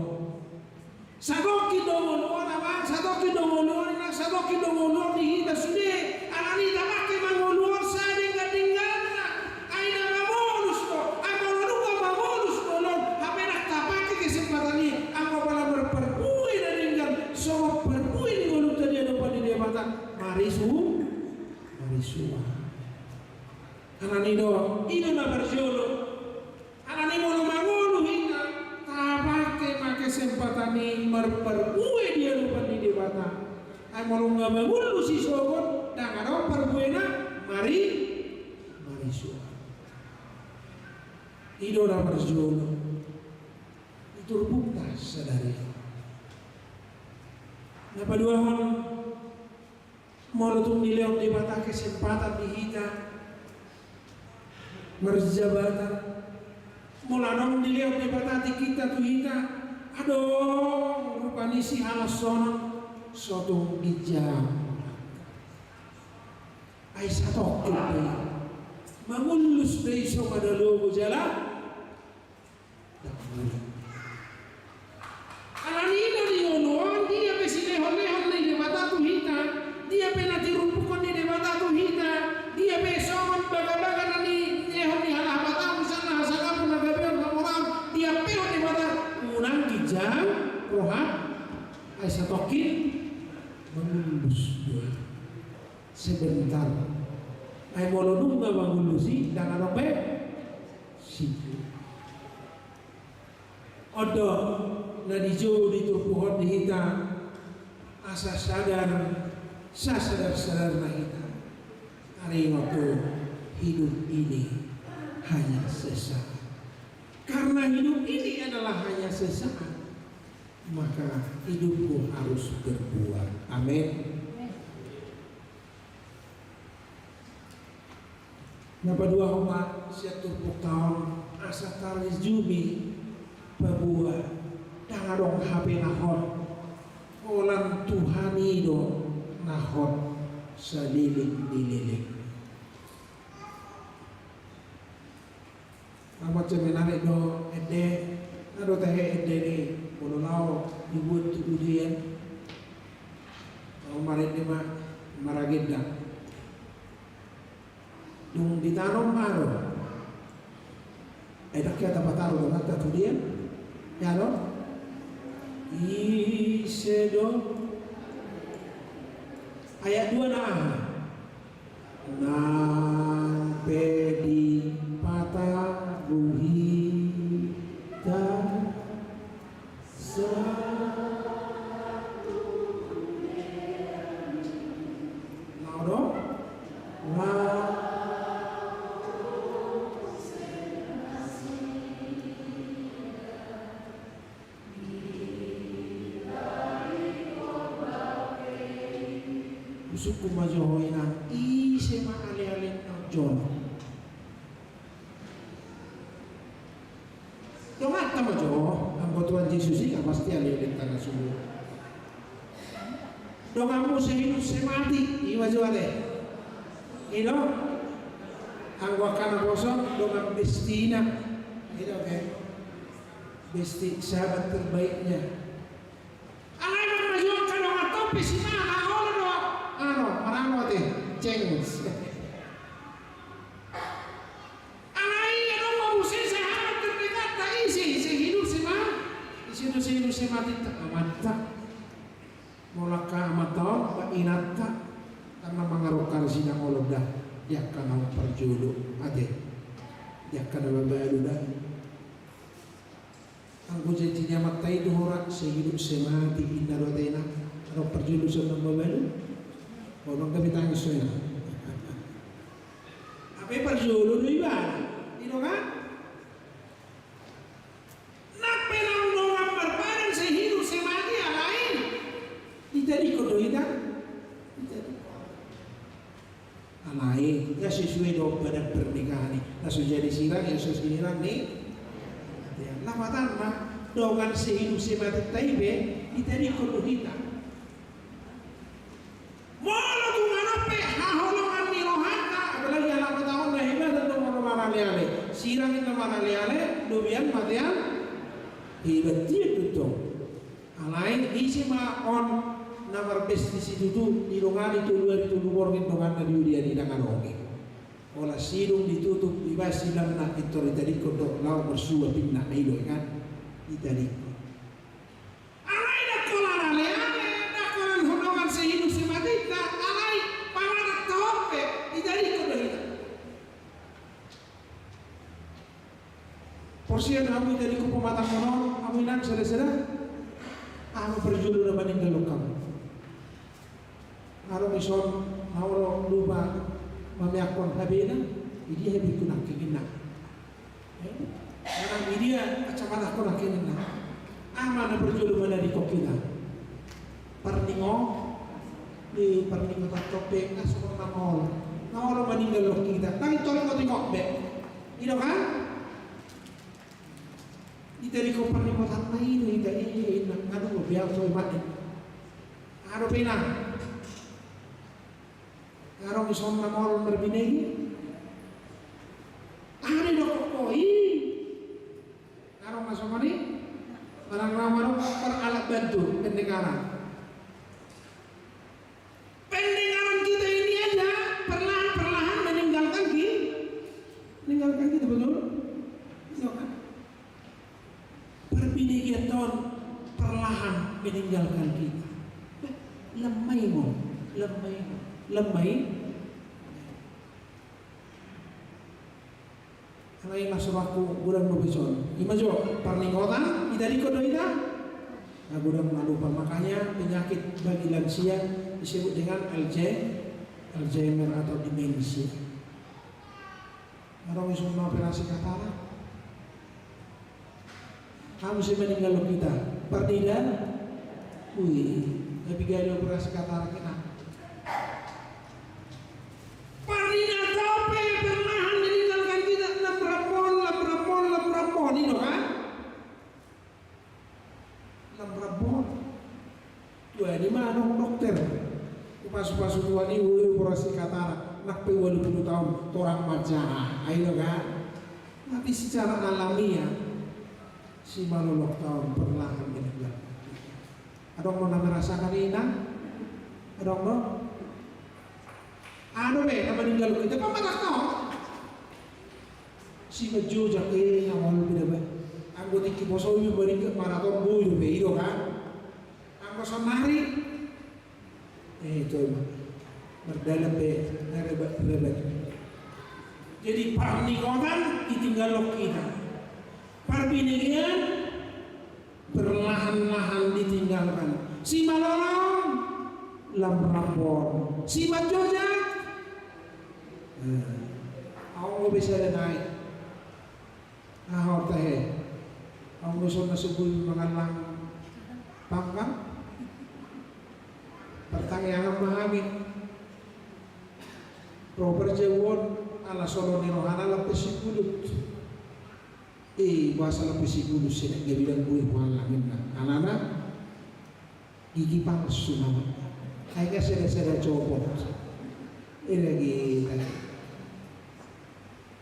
Satongkin do ngolu on, amang, satongkin do ngolu on, inang, satongkin do ngolu on di hita sude. Alani i tapake ma ngolu on sadenggan-dengganna. Ai na mamolus do, ai molo nunga mamolus ngolu on, hape ndang tapake kesempatan i, anggo pala marparbue na denggan, songon parbue ni ngolunta di adopan ni Debata, marisu-, marisuan. Alani do, i do na parjolo. Alani molo mangolu hita, tapake ma kesempatan i marparbue di adopan ni Debata. Ai molo nga mangolu sisogot, ndang adong parbuena, mari-, marisuan. I do na parjolo. Di turpukta sadari. Na paduahon, molo tung dilehon Debata kesempatan di hita marjabatan, molo adong dilehon Debata tingkinta tu hita, adong rupani sihalashonon, so tung ginjang. Ai satongkin do i. Mangullus do i so mada lobo jala. Alani i do di ngolu on, dia pe silehon-lehon ni Debata tu hita, dia pe na tirumpukhon ni Debata tu hita, dia pe songon bagabaga na nilehon ni halak Batak, misalna hasangapon, hagabeon, hamoraon, diampehon Debata, unang ginjang roha, ai satongkin mangullus do i. Sebentar. Ai molo nunga mangullus i, ndang adong be. Sip. On do na dijou diturpukhon di hita, asa sadar, sasadar-sadarna hita. Taringot tu hidup ini hanya sesaat. Karena hidup ini adalah hanya sesaat, maka hidupku harus berbuah. Amin. Na paduahon ma sian turpukta on asa tarjumi paboa ndang adong hape na hot, holan Tuhan i do na hot saleleng ni leleng. Amat seminari do ende, na do tahe ende ni molo lao dibuat tu udian. Au marende ma maragenda. Dung ditanom ma do. Ai dang hea tapataru do mata tu dia. Ya do. Ise do. Ayat dua na aha? Nang pe dipataru hita. Sa-, lao do? Lao. Husungkun ma jo ho inang, ise ma alealem na jolo. Donganta ma jo, anggo Tuhan Jesus i nga pasti alealem tana suhu. Donganmu sehidup semati, i ma jo ale. I do, anggo angka naposo, dongan bestina. I do, oke. Besti sahabat terbaiknya. Alai ma jo angka dongan topi si mama, olo do. Ano, manang mate, cengus. Alai adong ma muse sahabat terdekatna, ise, sehidup sema-, ise do sehidup sematinta, amanta. Molo angka amanta on, ba inanta, karena mangarongkar sidang olo da, di angka naung parjolo, ate. Di angka na mabalu da. Anggo janji ni amanta i tu hora, sehidup semati, inna do atena, adong parjolo sian na mabalu. Adong gabe tangis so inna. Hape parjolo do ibana, i do kan? Nang pe naung dongan marbadan sehidup semati alai ditadingkon do hita. Ditadingkon. Alai, nga sesuai do badan pernikahan i. Na so jadi sirang, ya so sinirang ni. Ya, lapatanna, dongan sehidup semati ta i pe, ditadingkon do hita. Molo tung adong pe haholongan ni rohanta, apalagi halak Batak on na hebat do molo maraleale. Sirang inna maraleale, lobian matean hebat dia do tong. Alai, ise ma on na marbesti situtu, didongani tolu ari tolu borngin donganna di udian i, ndang adong i. Ola sidung ditutup, dibaen silamna, pintor ditadingkon do, laho marsua pinna, i do i kan? Ditadingkon. Alai ndang holan aleale, ndang holan dongan sehidup sematinta, alai pamatangta on pe, ditadingkon do hita. Porsian hamu i tadi hupamatangkon on, hamu inang sada-sada. Aha ma parjolo na maninggalhon hamu? Adong dison na olo lupa mameakkon habena, i dia habengku nangkin inna. Eh? Manang i dia kacamatangku nangkin inna. Aha ma na parjolo manadingkon hita? Parningo-, di parningotan tope, nga songon na maol. Na olo maninggalhon hita. Ndang i tolong otik be. I do kan? Ditadingkon parningotanna i do hita, i, i, inna. Aduh, biar so i mate. Aduh, pena. Nga adong dison na maol marbinege. Aha do didok ho i? Nga adong na songon i? Manang na adong per alat bantu pendengaran. Pendengaran kita ini aja perlahan-perlahan meninggalkan ki-, meninggalkan kita, betul? Iya kan? Parbinegeanta on perlahan meninggalkan kita. Lemah i, lemah i, lemah i. Alai mas rohangku godang dope dison. I ma jo, parningotan, ditadingkon do hita? Nga godang na lupa. Makanya penyakit bagi lansia disebut dengan Alzheimer, Alzheimer atau demensia. Adong dison na operasi katarak. Hamu sai maninggalhon hita. Parnida. Ui, na piga do operasi katarak inna. Parnida dope perlahan Kan? Lam rambon. Tuani ma adong dokter. Pasu-pasu tuani, ui, operasi katarak. Anak pe ualu pulu taon, torang manjaha. Ai do kan? Tapi secara alamiah, simalolongta on perlahan meninggal. Adong do na merasakan i, Inang? Adong do? Adong be na meninggal, kita pamatang taon. Simanjujung, eh, na olo be da ba. Anggo tingki poso i, baring maraton boi do be, i do kan? Anggo saonari, eh, itu emang. Mardalan be, na rebat-rebat. Jadi parningotan ditinggalhon hita. Parbinegean perlahan-lahan ditinggalkan. Simalolong, lam rambon. Simanjujung. Eh, ahu be sada nai. Aha, tahe. Ahu be sada na sebut mangallang pangkang. Pertanyaan ma hami. Ro parjouon ala solo ni rohana lam pe sipulut. Eh, boasa lam pe sipulut, sina gabe dang boi huallang inna. Alana gigi palsu nama. Ai nga sada-sada copot. Ira gita.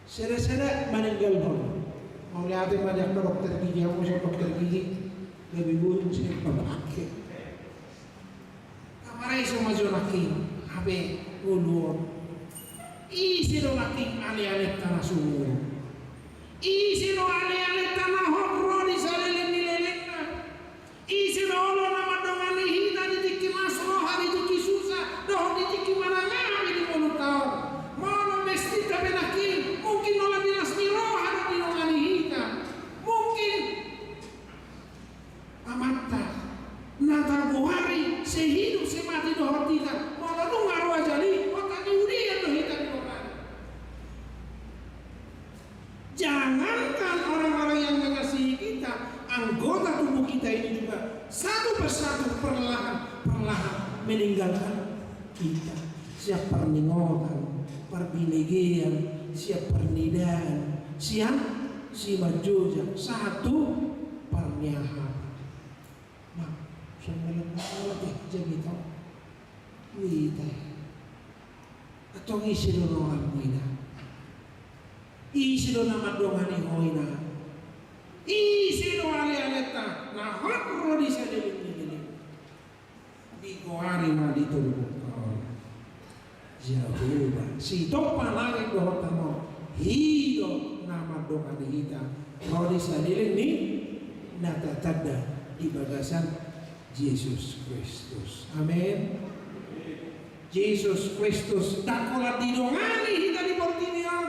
Sada-sada maninggalhon. Mauliate ma di angka dokter gigi, ahu so dokter gigi. Gabe boi muse pake. Parai so ma jo nangkin, hape ngolu on. Ise do nangkin ale-alenta na sumurung? Ise do ale-alenta na hot ro di saleleng ni lelengna? Ise do olo na mandongani hita di tingki las roha, di tingki susa, dohot di tingki manang aha pe di ngolunta on? Molo bestinta pe nangkin, mungkin holan di las ni roha do didongani hita. Mungkin Amanta na tagoari sehidup semati dohot hita, molo nunga ro ajal i, hot hadiudean do hita didongani. Jangankan orang-orang yang mengasihi kita, anggota tubuh kita ini juga satu persatu perlahan-perlahan meninggalkan kita. Sian parningotan, parbinegean, sian parnidaan, sian simanjujung, sahat tu parniahapan. Nah, songon na mangolati jamita. Ui, tahe. Antong ise do rohangmu, Inang? Ise do na mandongani ho, Inang? Ise do ale-alenta na hot ro di saleleng ni leleng? Digoari ma di turpukta on Jahowa, sitompa langit dohot tano on. I do na mandongani hita ro di saleleng ni na tatanda di bagasan Jesus Kristus. Amen. Jesus Kristus ndang holan didongani hita di portibi on.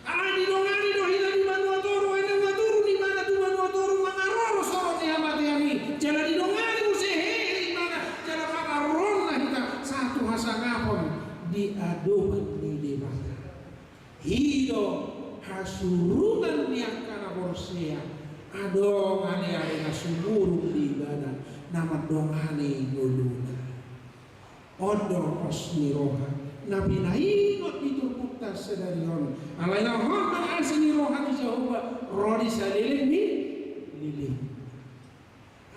Alai didongani do hita di banua toru, ai nunga turun ibana tu banua toru mangaroro sorot ni hamatean i. Jala didongani muse hehe ibana, jala pataronna hita sahat tu hasangapon di adopan ni Debata. I do hasurutan ni angka na porsea, adong ale-ale na sumurung di ibana na mandongani ngoluna. On do pos ni roha na pinaingot di turpukta sadari on. Alai na hot do asi ni roha ni Jahowa ro di saleleng ni leleng.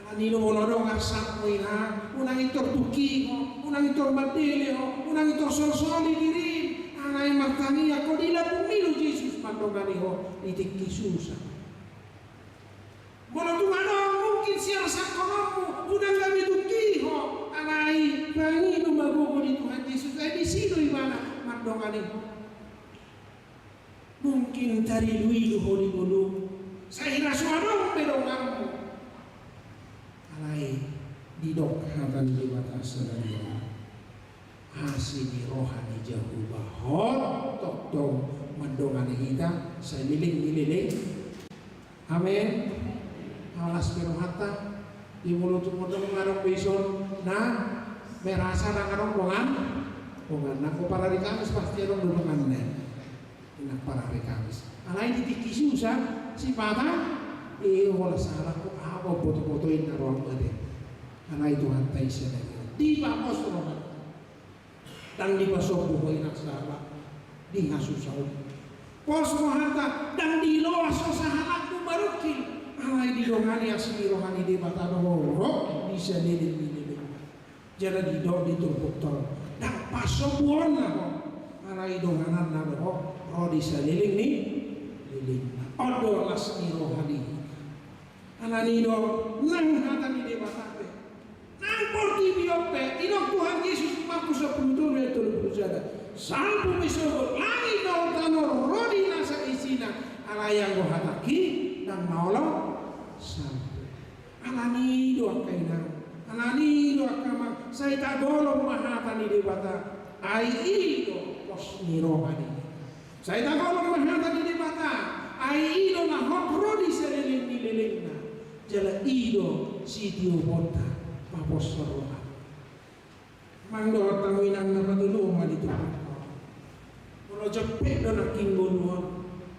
Alani do molo adong arsakmu, Inang, unang intor tungki ho, unang intor mandele ho, unang intor solsoli dirim. Alai martangiang ho, di lambungmi do Jesus mandongani ho di tingki susa. Molo tung adong mungkin siarsakkononmu, unang gabe tungki ho, alai pangido ma gogo di Tuhan Jesus, ai disi do ibana mandongani ho. Mungkin tarilu-ilu ho di ngolum, sai ra so adong be donganmu. Alai didok hata ni Debata sadari on. Asi ni roha ni Jahowa hot tongtong mandongani hita saleleng ni leleng. Amen. Alas pe rohanta. Di molo tung adong be ison na merasa ndang adong dongan. Dongan nanggo parari Kamis pasti adong do donganna. Inang parari Kamis. Alai di tingki susa sipata, eh, holan sahalakku, aha pe boto-boto inna roham ate. Alai Tuhanta i sada i dipapos rohanta. Ndang dipasombu ho, Inang, sahalakmu di hasusaon. Pos rohanta, ndang diloas ho sahalakmu baru Alani asi ni roha ni Debata do ho ro di saleleng ni lelengna. Jala didok di turpukta on, ndang pasombuonna ho, alai dongananna do ho ro di saleleng ni lelengna. On do las ni roha ni. Alani do nang hata ni Debata pe, nang portibi on pe, didok Tuhan Jesus, Markus sampulu tolu ayat tolu pulu sada, salpu pe sogot langit dohot tano ro di nasa isina, alai anggo hatangki ndang maolo salpu. Alani do angka inang, alani do angka amang, sai tagolong ma hata ni Debata, ai i do pos ni roha ni. Sai tagolong ma hata ni Debata, ai i do na hot ro di saleleng ni lelengna, jala i do sitioponta paposhon roha. Amang dohot hamu inang na patuluhon ma di turpukta on. Molo jempek do nangkin ngolu on,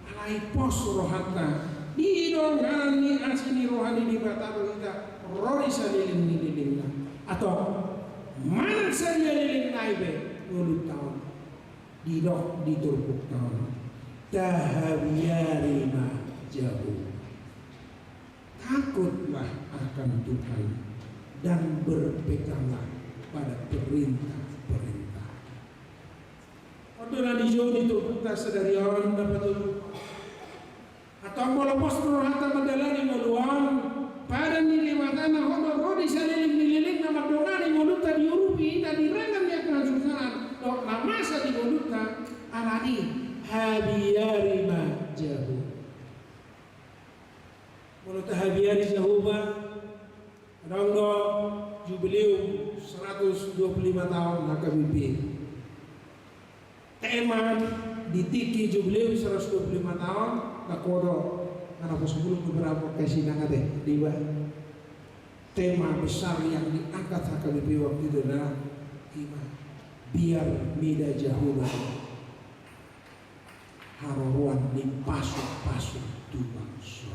alai pos rohanta, didok nang ni asi ni roha ni Debata do hita ro di saleleng ni lelengna. Atau manang sadia lelengna i be ngolunta on. Didok di turpukta on, tahabiari ma Jahowa. Takutlah akan Tuhan dan berpeganglah pada perintah-perintah. On do na dijou di turpukta sadari on na patoluhon. Antong molo pos rohanta mandalani ngolu on, padan ni Debata na hot do ro di saleleng ni lelengna mandongani ngolunta, diurupi hita di ragam ni angka hasusaan dohot na masa di ngolunta, alani habiari ma Jahowa. Molo tahabiari Jahowa, adong do jubileum seratus dua puluh lima taon H K B P. Tema di tingki jubileum seratus dua puluh lima taon, na kodo, na poso bulung beberapa kesi nang ate, deba. Tema besar yang diangkat H K B P waktu itu adalah ima, biar mida Jahowa haroroan ni pasu-pasu tu bangso.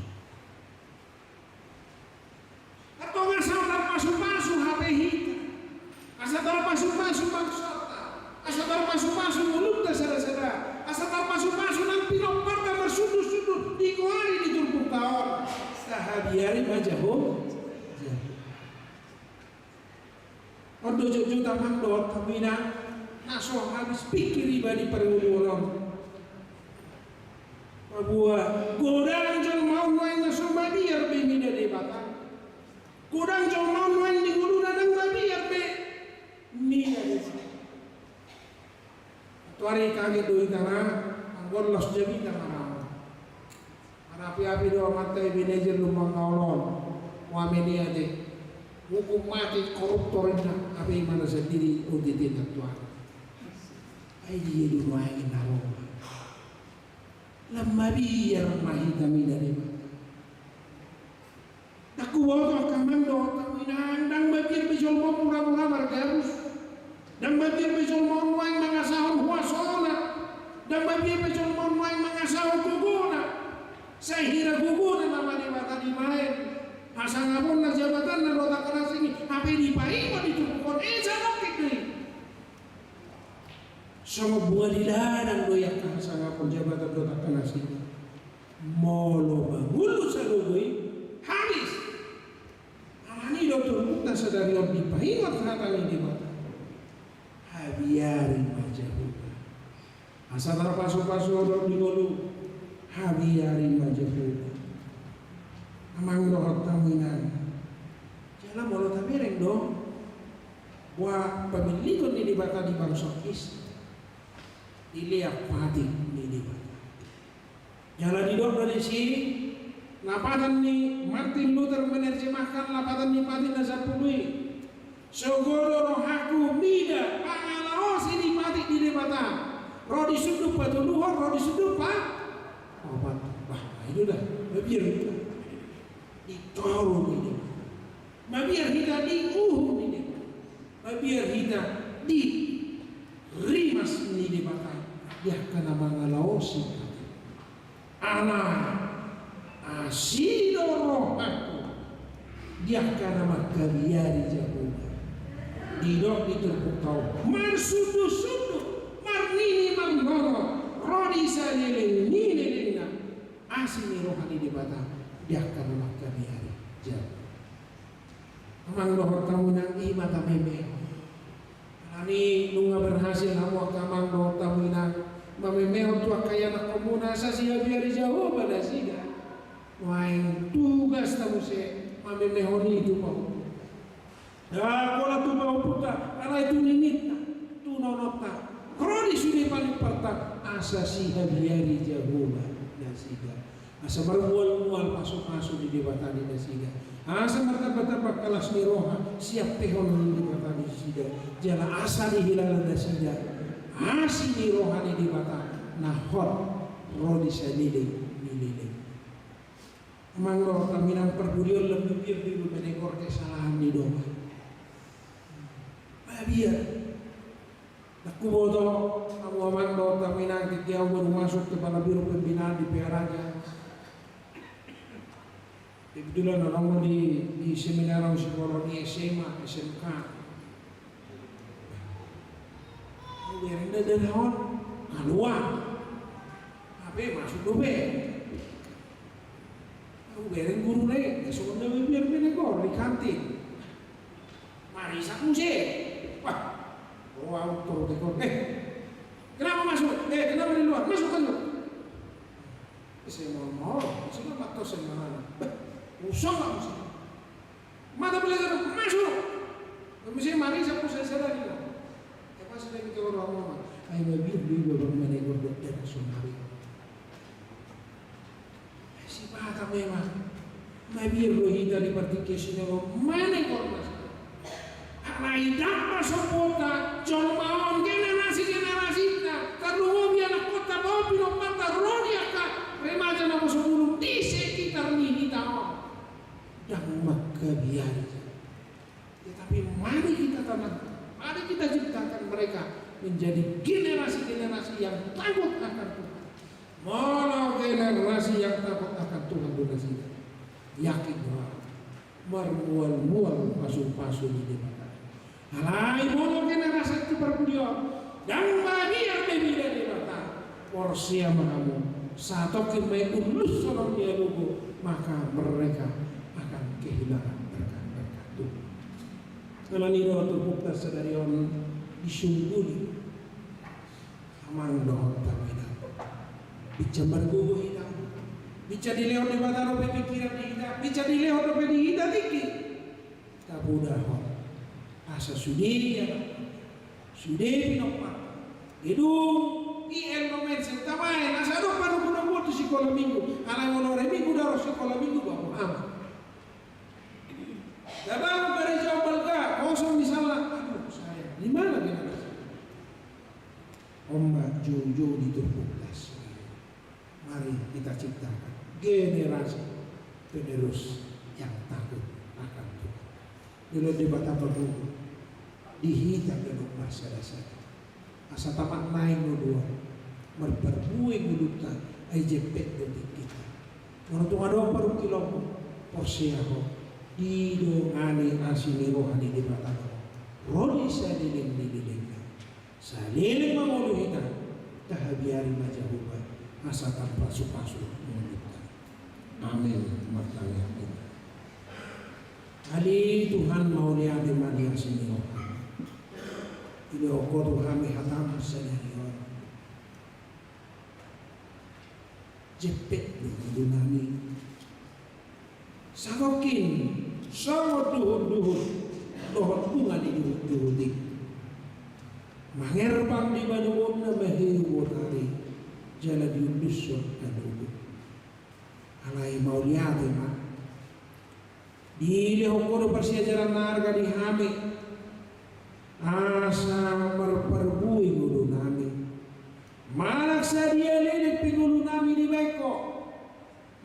Antong asa tarpasu-pasu hape hita, asa tarpasu-pasu bangsonta, asa tarpasu-pasu ngolunta sada-sada, asa tarpasu-pasu nang pinomparta marsundu-sundu di goari di turpukta on, tahabiari ma Jahowa. On do jotjot amang dohot hamu inang, na so habis pikir iba di parngoluon on. Paboa godang jolma on nuaeng na so mabiar be mida Debata. Godang jolma on nuaeng di ngoluna ndang mabiar be mida Debata. Tuari kaget do hita na, anggo los jamita marau. Marapi-api do amanta Ebenezer Lumbangaol on, wame ni ate. Hukum mati koruptor inna, hape imana sandiri O T T na tuari. Ai dia do nuaeng na ro. Lam mabiar ma hita mida Debata. Ndang huboto angka amang dohot hamu inang, ndang mabiar be jolma on mura-mura margabus. Ndang mabiar be jolma on nuaeng mangasahon huasona. Ndang mabiar be jolma on nuaeng mangasahon gogona. Sai hira gogona nama Debata dibaen. Hasangaponna, jabatanna dohot angka na asing i, hape dipaingot di turpuk on, eh, sanokit do i. Songon bunga di ladang do i angka hasangapon, jabatan dohot angka na asing i. Molo mangolu salogo i, habis. Alani do turpukta sadari on dipaingot hata ni Debata. Habiari ma Jahowa. Asa tarpasu-pasu ho dohot di ngolu, habiari ma Jahowa. Amang dohot hamu inang. Jala molo tabereng do, boha pamilliton ni Debata di bangso Israel. Dilean patik ni Debata. Jala didok do disi, lapatan ni Martin Luther menerjemahkan lapatan ni patik na sampulu i. Sogo do rohangku mida pangalaosi ni patik ni Debata. Ro di sundut patoluhon, ro di sundut paopat. Bah, i do da. Mabiar hita di toru ni Debata. Mabiar hita di uhum ni Debata. Mabiar hita di rimas ni Debata, di angka na mangalaosi. Alai asi do rohangku di angka na mangkabiari Jahowa. Didok di turpukta on, marsundu-sundu, marnini marnono, ro di saleleng ni lelengna. Asi ni roha ni Debata, di angka na mangkabiari Jahowa. Amang dohot hamu inang, i ma tamemeho. Alani nunga berhasil hamu angka amang dohot hamu inang mamemehon tu angka ianakhonmuna asa sihabiari Jahowa nasida. Nuaeng tugas ta muse mamemehon i tu pahompu. Ndang pola tu pahompunta, alai tu ninita, tu nononta, ro di sude panimparta asa sihabiari Jahowa nasida. Asa marmualmual pasupasu ni Debata di nasida. Asa martambatamba las ni roha siampehon ni Debata di nasida. Jala asa dihilala nasida asi ni roha ni Debata na hot ro di saleleng ni leleng. Amang dohot hamu inang, parpudion lam mabiar do iba manegor kesalahan ni dongan. Mabiar. Ndang huboto, hamu amang dohot hamu inang, ketika au baru masuk kepala biro pembinaan di Pearaja. Kebetulan adong di, di seminar au sikola ni S M A, S M K. Au bereng da dana on, kaluar. Hape masuk dope. Au bereng guru na i, songon na mabiar manegor di kantin. Marisap muse. Wah, ro au torus dengkon. Eh, kenapa masuk? Eh, kenapa di luar? Masuk, masuk. Eh, saya mau, mau. Sudah matos saya mana? Bah, usah nggak mesti. Mata belajar, masuk. Mesti marisap muse sada di luar. Eh, pas sudah gitu orang ngomong, ai mabiar do iba manegor, dang sonari. Sipata memang mabiar do hita di partingkian on manegor nasida. Alai ndang pasombuonta, jolma on, generasi-generasinta, tarlumobi anakhonta, dohot pinomparta, ro di angka remaja na poso bulung di sekitar ni hita on, ndang mangkabiari. Tetapi mari kita tanamkan, mari kita ciptakan mereka menjadi generasi-generasi yang takut akan Tuhan. Molo generasi yang takut akan Tuhan do nasida, yakin do au, marmualmual pasupasu ni Debata. Alai molo generasi tu parpudion ndang mabiar be mida Debata, porsea ma hamu, satongkin ma i ullus songon ni alogo, maka mereka akan kehilangan berkat-berkat Tuhan. Alani i do turpukta sadari on disungguli amang dohot hamu inang. Binsan margogo hita, binsan dilehon Debata dope pikiran di hita, binsan dilehon dope di hita tingki. Tapodahon asa sude, sude pinompar, gedung I L no Mensen tabaen asa adong padomudomuon tu sikola minggu. Alai molo ari Minggu ndang ro sikola minggu, bapak ama. Tabangun gareja on balga, kosong misalna. Aduh, sayang. Di mana generasi? On ma joujou di turpukta. Mari kita ciptakan generasi penerus yang takut akan Tuhan. Dilehon Debata pargogo di hita ganup marsadasada. Asa tamat naeng ngolu on, marparbue ngolunta, ai jempek do tingkinta. Molo tung adong parungkilonmu, porsea ho, didongani asi ni roha ni Debata do ho ro di saleleng ni lelengna. Saleleng ma ngolu hita tahabiari ma Jahowa asa tarpasupasu ngolunta. Amin. Martangiang hita. Ale Tuhan, mauliate ma di asi ni roham. Dilehon Ho tu hami hatam sadari on. Jempek do ngolunami. Satongkin songon duhutduhut dohot bunga ni duhutduhut i, mangerbang di banua on na maheu botari jala diullushon alogo. Alai mauliate ma, dilehon Ho do parsiajaran na arga di hami, asa marparbue ngolunami. Manang sadia leleng pe ngolunami dibaen Ho,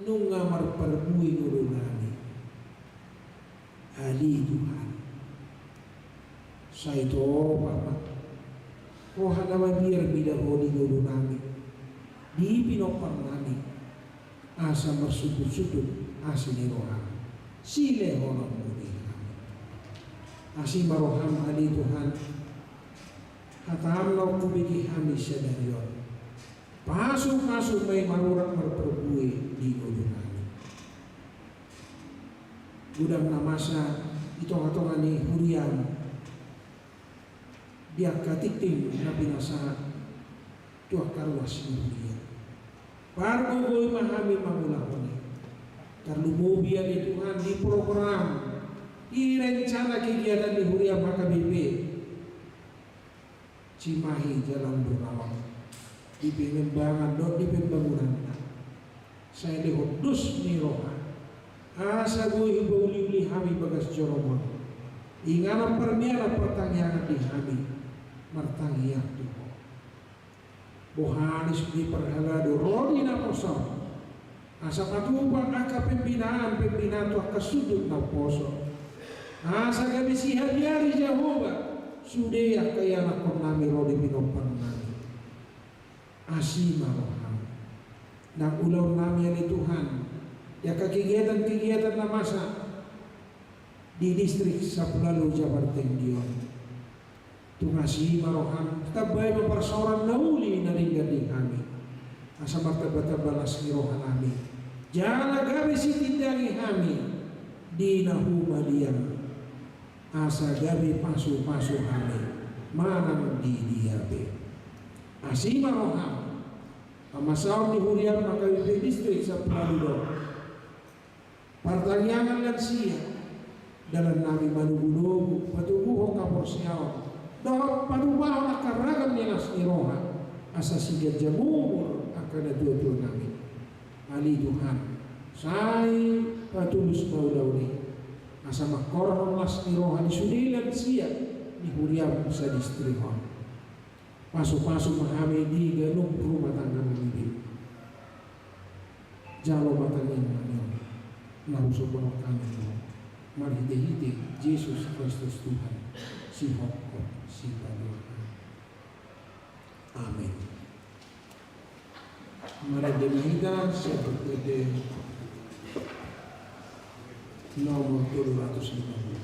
nunga marparbue ngolunami. Ale Tuhan, sai topa ma roha na mabiar mida Ho di ngolunami, di pinomparnami, asa marsudutsudut asi ni roham silehononmu di hami. Asi ma roham ale Tuhan, hatam na hubege hami sadari on. Pasupasu ma i marurat marparbue di ngolunami. godang na masa di tonga-tonga ni huriaM, di angka tingting na pinasahat tu angka ruas ni huria. Pargogoi ma hami mangulahon i. Tarlumobi ale Tuhan di program, di rencana kegiatan ni huriaM H K B P Cimahi Jalan Berawan, di pengembangan dohot di pembangunanna. Sai lehon dos ni rohaM, asa boi hupauli-uli hami bagas joroMon. Inganan parmianan partangiangan di hami, martangiang tu Ho. Boha ni sude parhalado ro di naposo, asa patupa angka pembinaan, pembinaan tu angka sundut naposo. Asa gabe sihabiari Jahowa sude angka ianakkonnami ro di pinomparnami. Asi ma rohaM. Nang ulaonnami ale Tuhan, di angka kegiatan-kegiatan na masa di distrik Sampulu Ualu Jabar Tinggi on. Tung asi ma rohaM, tambai ma parsaoran na uli na denggan di hami. Asa martamba-tamba las ni rohanami. Jala gabe sitindangi hami di na humaliang. Asa gabe pasu-pasu hami manang di dia pe. Asi ma rohaM. Pamasaon ni huriaM H K B P distrik Sampulu Ualu do. Partangiangan lansia, dalannami manogu-nogu, patubuhon haporseaon, dohot patupahon angka ragam ni las ni roha, asa siganjang umur angka natuatuanami. Ale Tuhan, sai patulus ma ulaon i, asa mangkorhon las ni roha ni sude lansia ni huriaM sadistrik on. Pasu-pasu ma hami di ganup rumah tangga nami be. Jalo ma tangiang nami on, na husomba hami on, marhite-hite Jesus Kristus Tuhan, sihophop sipaduahon. Amen. Marende ma hita sian Buku Ende nomor tolu ratus lima puluh.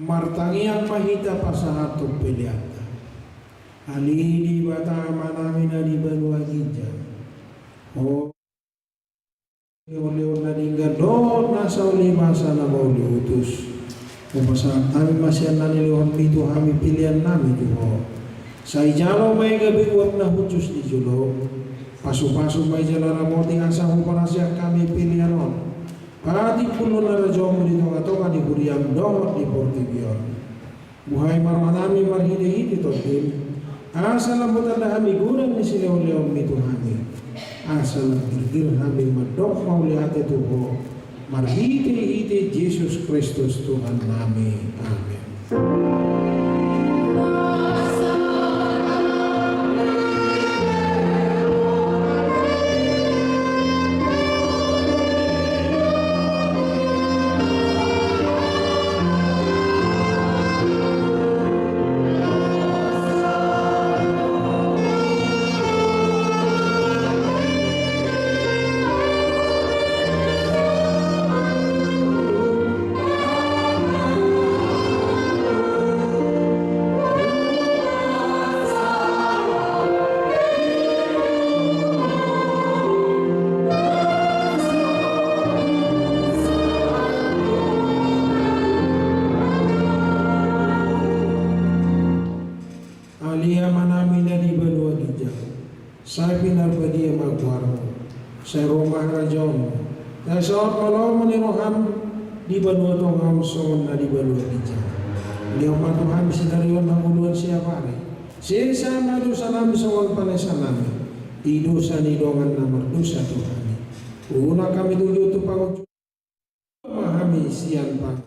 Martangiang ma hita pasahathon peleanta. Ale Debata Amanami na di banua ginjang, o lehonlehon na denggan dohot na sauli basa na mauliutus, hupasahat hami ma sian na nilehonmi tu hami peleannami tu Ho. Sai jalo ma i gabe uap na hushus di jolom. Pasupasu ma i jala ramoti asa huparasian hami pelean on patimbulhon harajaonmu di tongatonga ni huriam dohot di portibi on. Buhai ma rohanami marhitehite Tondim, asa lam hutanda hami godang ni silehonlehonmi tu hami, asa lam girgir hami mandok mauliate tu Ho, marhitehite Jesus Kristus Tuhannami. Amen. Ale Amanami na di banua ginjang, sai pinarbadia ma goarmu, sai ro ma harajaonmu, sai saut ma lomo ni roham di banua tonga on songon na di banua ginjang. Lehon ma tu hami sadari on hangoluan siapari. Sesa ma dosanami songon panesanami di dosa ni dongan na mardosa tu hami. Unang hami togihon tu pangunjunan, ma hami sian pang